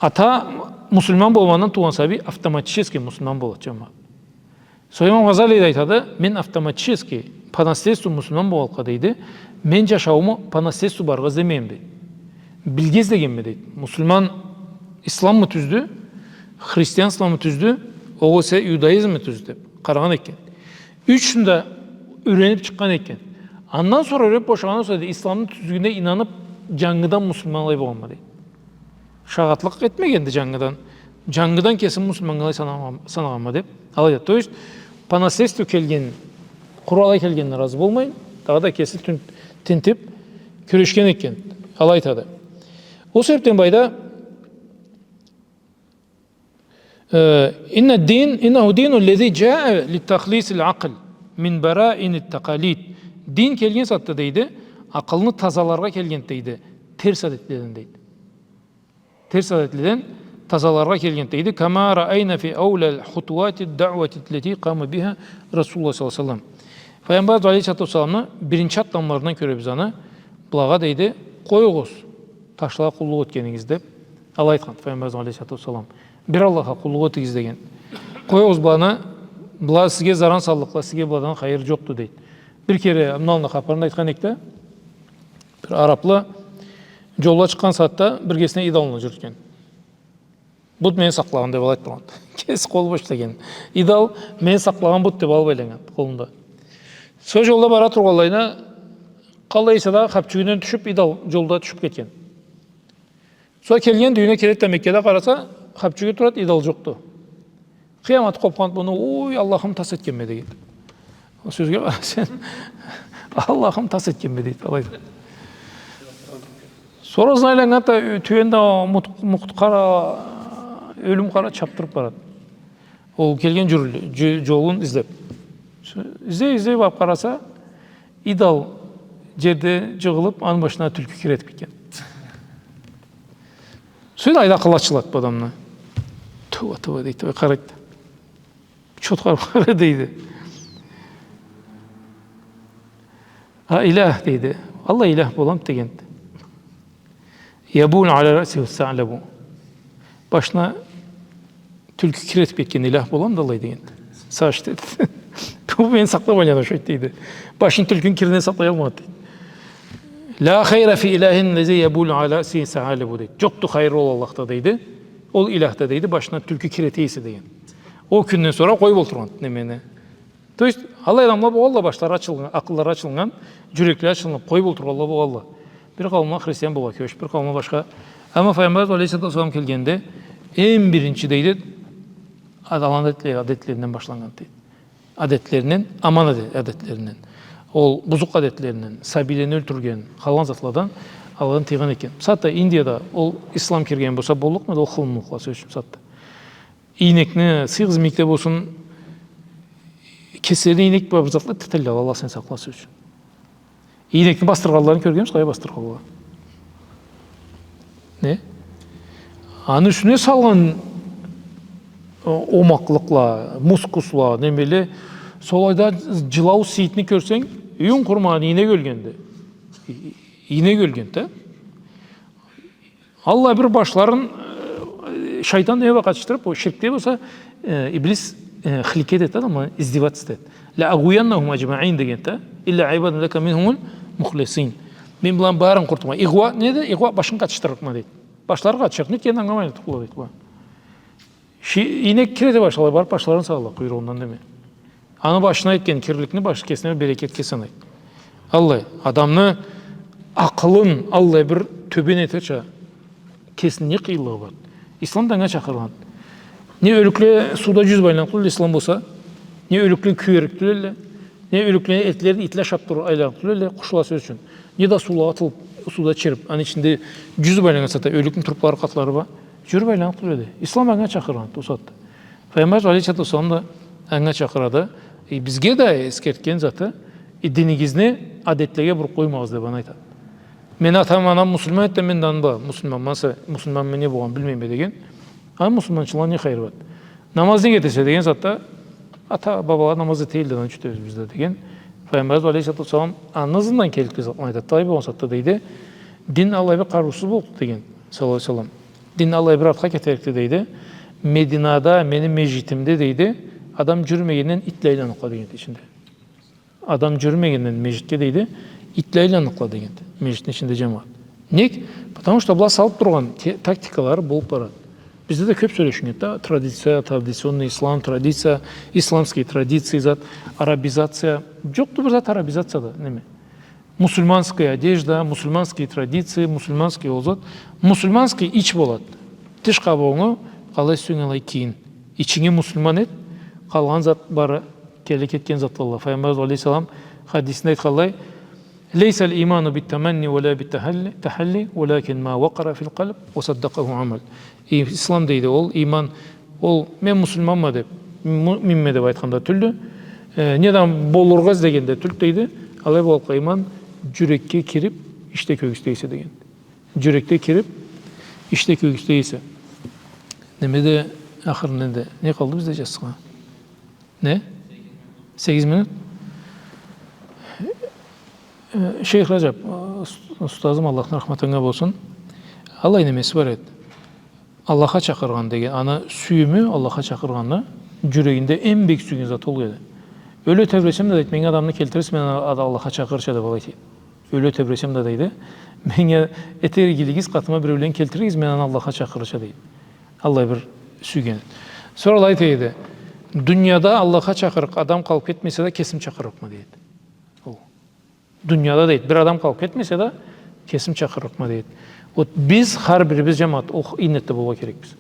Ата муслиман болгъандан туугъан сабий автоматически муслиман болады, джамагъат. Сора имам Гъазали да айтады: «Мен автоматически, по наследству муслиман болгъанлыкъгъа, — дейди, Мен джашаууму по наследству барыргъа излемейме, дейди. Билирге излегенме, дейди. Муслиман исламмы тюздю, христианствомы тюздю, огъесе иудаизмми тюздю деб къарагъан экен. Ючюсюн да юрениб чыкъгъан экен. Андан сора юрениб бошагъандан сора, дейди, исламны тюзлюгюне ийнаныб, джангыдан муслиман алай болгъанма, дейди. Шагъатлыкъ этмегенди джангыдан. Джангыдан кесими муслиманнга алай санагъан-, санагъанма деб, алай да. То есть, по наследству келген, къуру алай келгенине разы болмайын, дагъыда кеси тюн-, тинтиб, кюрешген экен, алай айтады. Ол себебден былайда, э, إن الدين، إنه الدين الذي جاء لتخليص العقل من برائن التقاليد. Дин келген сагъатда, дейди, акъылны тазаларгъа келген, дейди, терс адетледен, дейди. Терс адетледен тазаларгъа келген, дейди. كما رأينا في أولى خطوات الدعوة التي قام بها رسول الله صلى الله عليه وسلم. Файгъамбар алейхиссалату уассаламны биринчи аддамларындан кёребиз аны. Былагъа, дейди, къоюгъуз, ташлагъа къуллукъ этгенигиз, деб, алай айтхан Файгъамбар алейхиссалату уассалам. Бир Аллахха къуллукъ этигиз деген. Къоюгъуз быланы, была сизге заран саллыкъла, сизге быладан хайыр джокъду, дейди. Бир кере муну аллында хапарында айтхан эдик да, бир араблы джолгъа чыкъгъан сагъатда биргесине идолну джюрютген. Бут мени сакълагъан деб алай айтхан. Кеси къолу бош деген. Идол мени сакълагъан бут деб алыб айланнган къолунда. Сора джолда бара тургъанлайына, къалай эсе да, хапчюгюнден тюшюб, идол джолда тюшюб кетген. Сора келген, юйюне келеди да, Меккеде къараса, хапчюгю турады, идол джокъду. Къыямат къобханды муну, ой, Аллахым, тас этгенме, дейди. Ол сёзге къара сен, Аллахым, тас этгенме, дейди, алай да. Сора ызына айланнган да, тюен да мут-, мукъут къара, ёлюм къара чабдырыб барады. Ол келген джюрюлю-, джо-, джолун излеб. Излей, излей барыб къараса, идол джерде джыгъылыб, аны башына тюлкю кир этиб кетген. Сора айда акъылы ачылады бу адамны. Тоба, тоба, дейди, къарайды. Чотха къара, дейди. А илях, дейди. Аллах илях боламыды дегенди. يبول على رأسه الثعلب. Башына тюлкю кир этиб кетген илях боламыды алай дегенди. Сагъыш, дейди. Бу мени сакълаб айланады, дейди. Башын тюлкюню киринден сакълаялмайды, дейди. لا خير في إله الذي يبول على رأسه الثعالب, дейди. Джокъду хайыр ол Аллахда, дейди. Ол иляхда, дейди, башына тюлкю кир эте эсе деген. Ол кюнден сора къой болтургъан немени. То есть, аллай адамла болгъанла, башлары ачылгъан, акъыллары ачылгъан, джюреклери ачылгъан, къой болтургъанла болгъанла. Бир къауумла христиан болгъа кёчюб, бир къауумла башха. Амма Файгъамбарыбыз алейхиссалату уассалам келгенде, эм биринчи, дейди, ад-, аланы адетле-, адетлеринден башланнган, дейди. Адетлеринден, аман аде-, адетлеринден. Ол бузукъ адетлеринден, сабийлени ёлтюрген, къалгъан затладан, аладан тыйгъан экен. Бусагъатда Индияда ол ислам кирген болса, боллукъмуду ол хылымлыкъла, сёз ючюн, бусагъатда. Ийнекни, сыйыгъыз мийикде болсун, кеслеринде ийнек бар, бир затла тетелле, Аллах сен сакъласын ючюн. Ийнекни басдыргъанларын кёргенмисиз, къалай басдыргъанла? Не? Аны юсюне салгъан о-, омакълыкъла, мускусла, немеле, солайда джылау сийитни кёрсенг, юйюнг къурумагъан, ийнек ёлгенди. И-, и-, ийнек ёлгенди да. Аллай бир башларын, э, шайтан неме бла къатышдырыб, ол ширкде болса, э, иблис, э, хыликет этеди, ма издеваться этеди. لأغوينهم أجمعين дегенди да. إلا عبادك منهم المخلصين. Мен буланы барын къурутурма. Игъва неди? Игъва башын къатышдырырыкъма дейди. Башлары къатышырыкъ, нетген ангыламай тургъанла дейди була. Ши-, ийнек кир эте башлай, барыб башларын салалла къуйругъундан неме. Аны башына этген кирликни баш-, кесине берекетге санайды. Аллай, адамны акъылын аллай бир тёбен этерча, кесини не къыйынлыгъы бар? Ислам да анга чакъыргъан. Не ёлюкле сууда джюзюб айланыкъ тюлдюле ислам болса, не ёлюкле кюерик тюлдюле, не ёлюклени этлерин итле ашаб туруб айланыкъ тюлдюле, къушла сёз ючюн. Не да суулагъа атылыб, сууда чириб, аны ичинде джюзюб айланнган сагъатда ёлюкню трупла, къатлары бар. Джюрюб айланыкъ тюлдюле. Ислам анга чакъыргъан ол сагъатда. Файгъамбар алейхиссалату уассалам да анга чакъырады. Э, бизге да эсгертген заты, э, динигизни адетлеге буруб къоймагъыз деб аны айтады. Мени атам, анам муслиман эди да, мен да аны бла муслиманма, муслиманмы не болгъанын билмейме деген. А муслиманчылыкъдан не хайыр бар? Намаз нек этесе деген затда, ата-бабала намаз эте эдиле, аны ючюн этебиз биз да деген. Файгъамбарыбыз алейхиссалату уассалам аны ызындан келип да затланы айтады. Алай болгъан затда дейди, дин алай бир къарыусуз болду деген, саллаллаху алейхи ва саллам. Дин алай бир артха кетерикди дейди. Мединада, мени межгитимде дейди, адам джюрюмегенден итле айланыкъла деген ичинде. Адам джюрюмегенден межгитге дейди, Итле айланныкъла дегенди межгитни ичинде, жамауат. Нек? Потому что была салып тургъан те-, тактикалары болуп барады. Бизде да кёп сёлешинеди да, традиция, традиционный ислам, традиция, исламские традиции, зат, арабизация. Жокъду бир зат арабизацияда, неме. Мусульманская одежда, мусульманские традиции, мусульманский ол зат. Мусульманский ич болады. Тыш къабыгъынгы къалай сюйсенг алай кийин. Ичинги мусульман эт, къалгъан зат бары келе кетген затладыла. Файгъамбарыбыз алейхиссалам хадисинде айтханлай: «ليس الإيمان بالتمني ولا بالتحلي، تحلي، ولكن ما وقر في القلب وصدقه عمل». И-, ислам, дейди, ол, иман, ол, мен мусульманма деп, му-, муъминме деп айтханда тюлдю. Э, неда болургъа излегенде тюлдю, дейди. Алай болгъанлыкъгъа, иман жюрекге кирип, ишде кёргюзте эсе деген. Жюрекге кирип, ишде кёргюзте эсе. Неме да, ахырында да не къалды бизде, жазсагъа? Не? Сегиз минут? Э, шейх Ражаб, э, ус-, устазым, Аллахны рахматы анга болсун, аллай немеси бар эди. Аллахха чакъыргъан деген, аны сюйюмю, Аллахха чакъыргъанны жюрегинде эм бек сюйген зат ол эди. Ёле тебресем да, дейди, меннге адамны келтиригиз, мен аны Аллахха чакъырырча, деп алай дейди. Ёле тебресем да, дейди, меннге этер игилигиз, къатыма биреулени келтиригиз, мен аны Аллахха чакъырырча, дейди. Аллай бир сюйген эди. Сора алай дейди: дунияда Аллахха чакъырыкъ адам къалып кетмесе да, кесим чакъырыкъма, дейди. Ол. Дунияда, дейди, бир адам къалып кетмесе да, кесим чакъырыкъма, дейди. Вот биз, хар бирибиз, жамауат, ол иннетде болургъа керекбиз.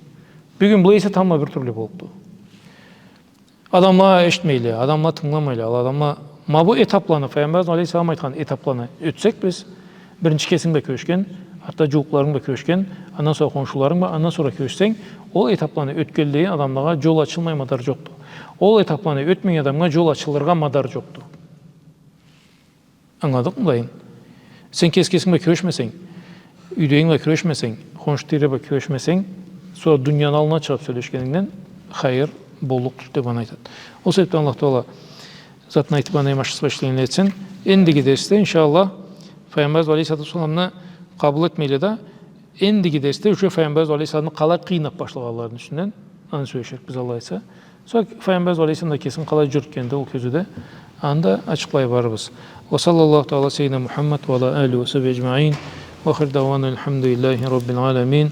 Бюгюн былай эсе, тамбла бир тюрлю боллукъду. Адамла эшитмейле, адамла тынгыламайла, ал адамла, ма бу этапланы, Файгъамбарыбыз алейхиссалам айтхан этапланы ётсек биз, биринчи кесинг бла кюрешген, артда жууукъларынг бла кюрешген, андан сора хоншуларынг бла, андан сора кюрешсенг, ол этапланы ётгенлей адамлагъа жол ачылмай мадар жокъду. Ол этапланы ётмеген адамгъа жол ачылыргъа мадар жокъду. Ангыладыкъмы, былайын? Сен кес-кесинг бла кюрешмесенг, юйдегинг бла кюрешмесенг, хоншу тийре бла кюрешмесенг, сора дунияны аллына чыгъып сёлешгенингден хайыр боллукъ тюлдю деп аны айтады. Ол себепден Аллах Тагъала затын айтып, аны эм ашхысын ишлегенледен этсин. Эндиги дерсде, иншаАллах, Файгъамбарыбыз алейхиссалату уассаламны къабыл этмейле да, эндиги дерсде уже Файгъамбарыбыз алейхиссаламны къалай къыйнап башлагъанларыны юсюнден аны сёлеширикбиз, Аллах айтса. Сора Файгъамбарыбыз алейхиссалам да кесин къалай жюрютгенди ол кёзюуде, аны да ачыкълай барырбыз. وصلى الله تعالى على سيدنا محمد وعلى آله وصحبه أجمعين. وآخر دعوانا الحمد لله رب العالمين.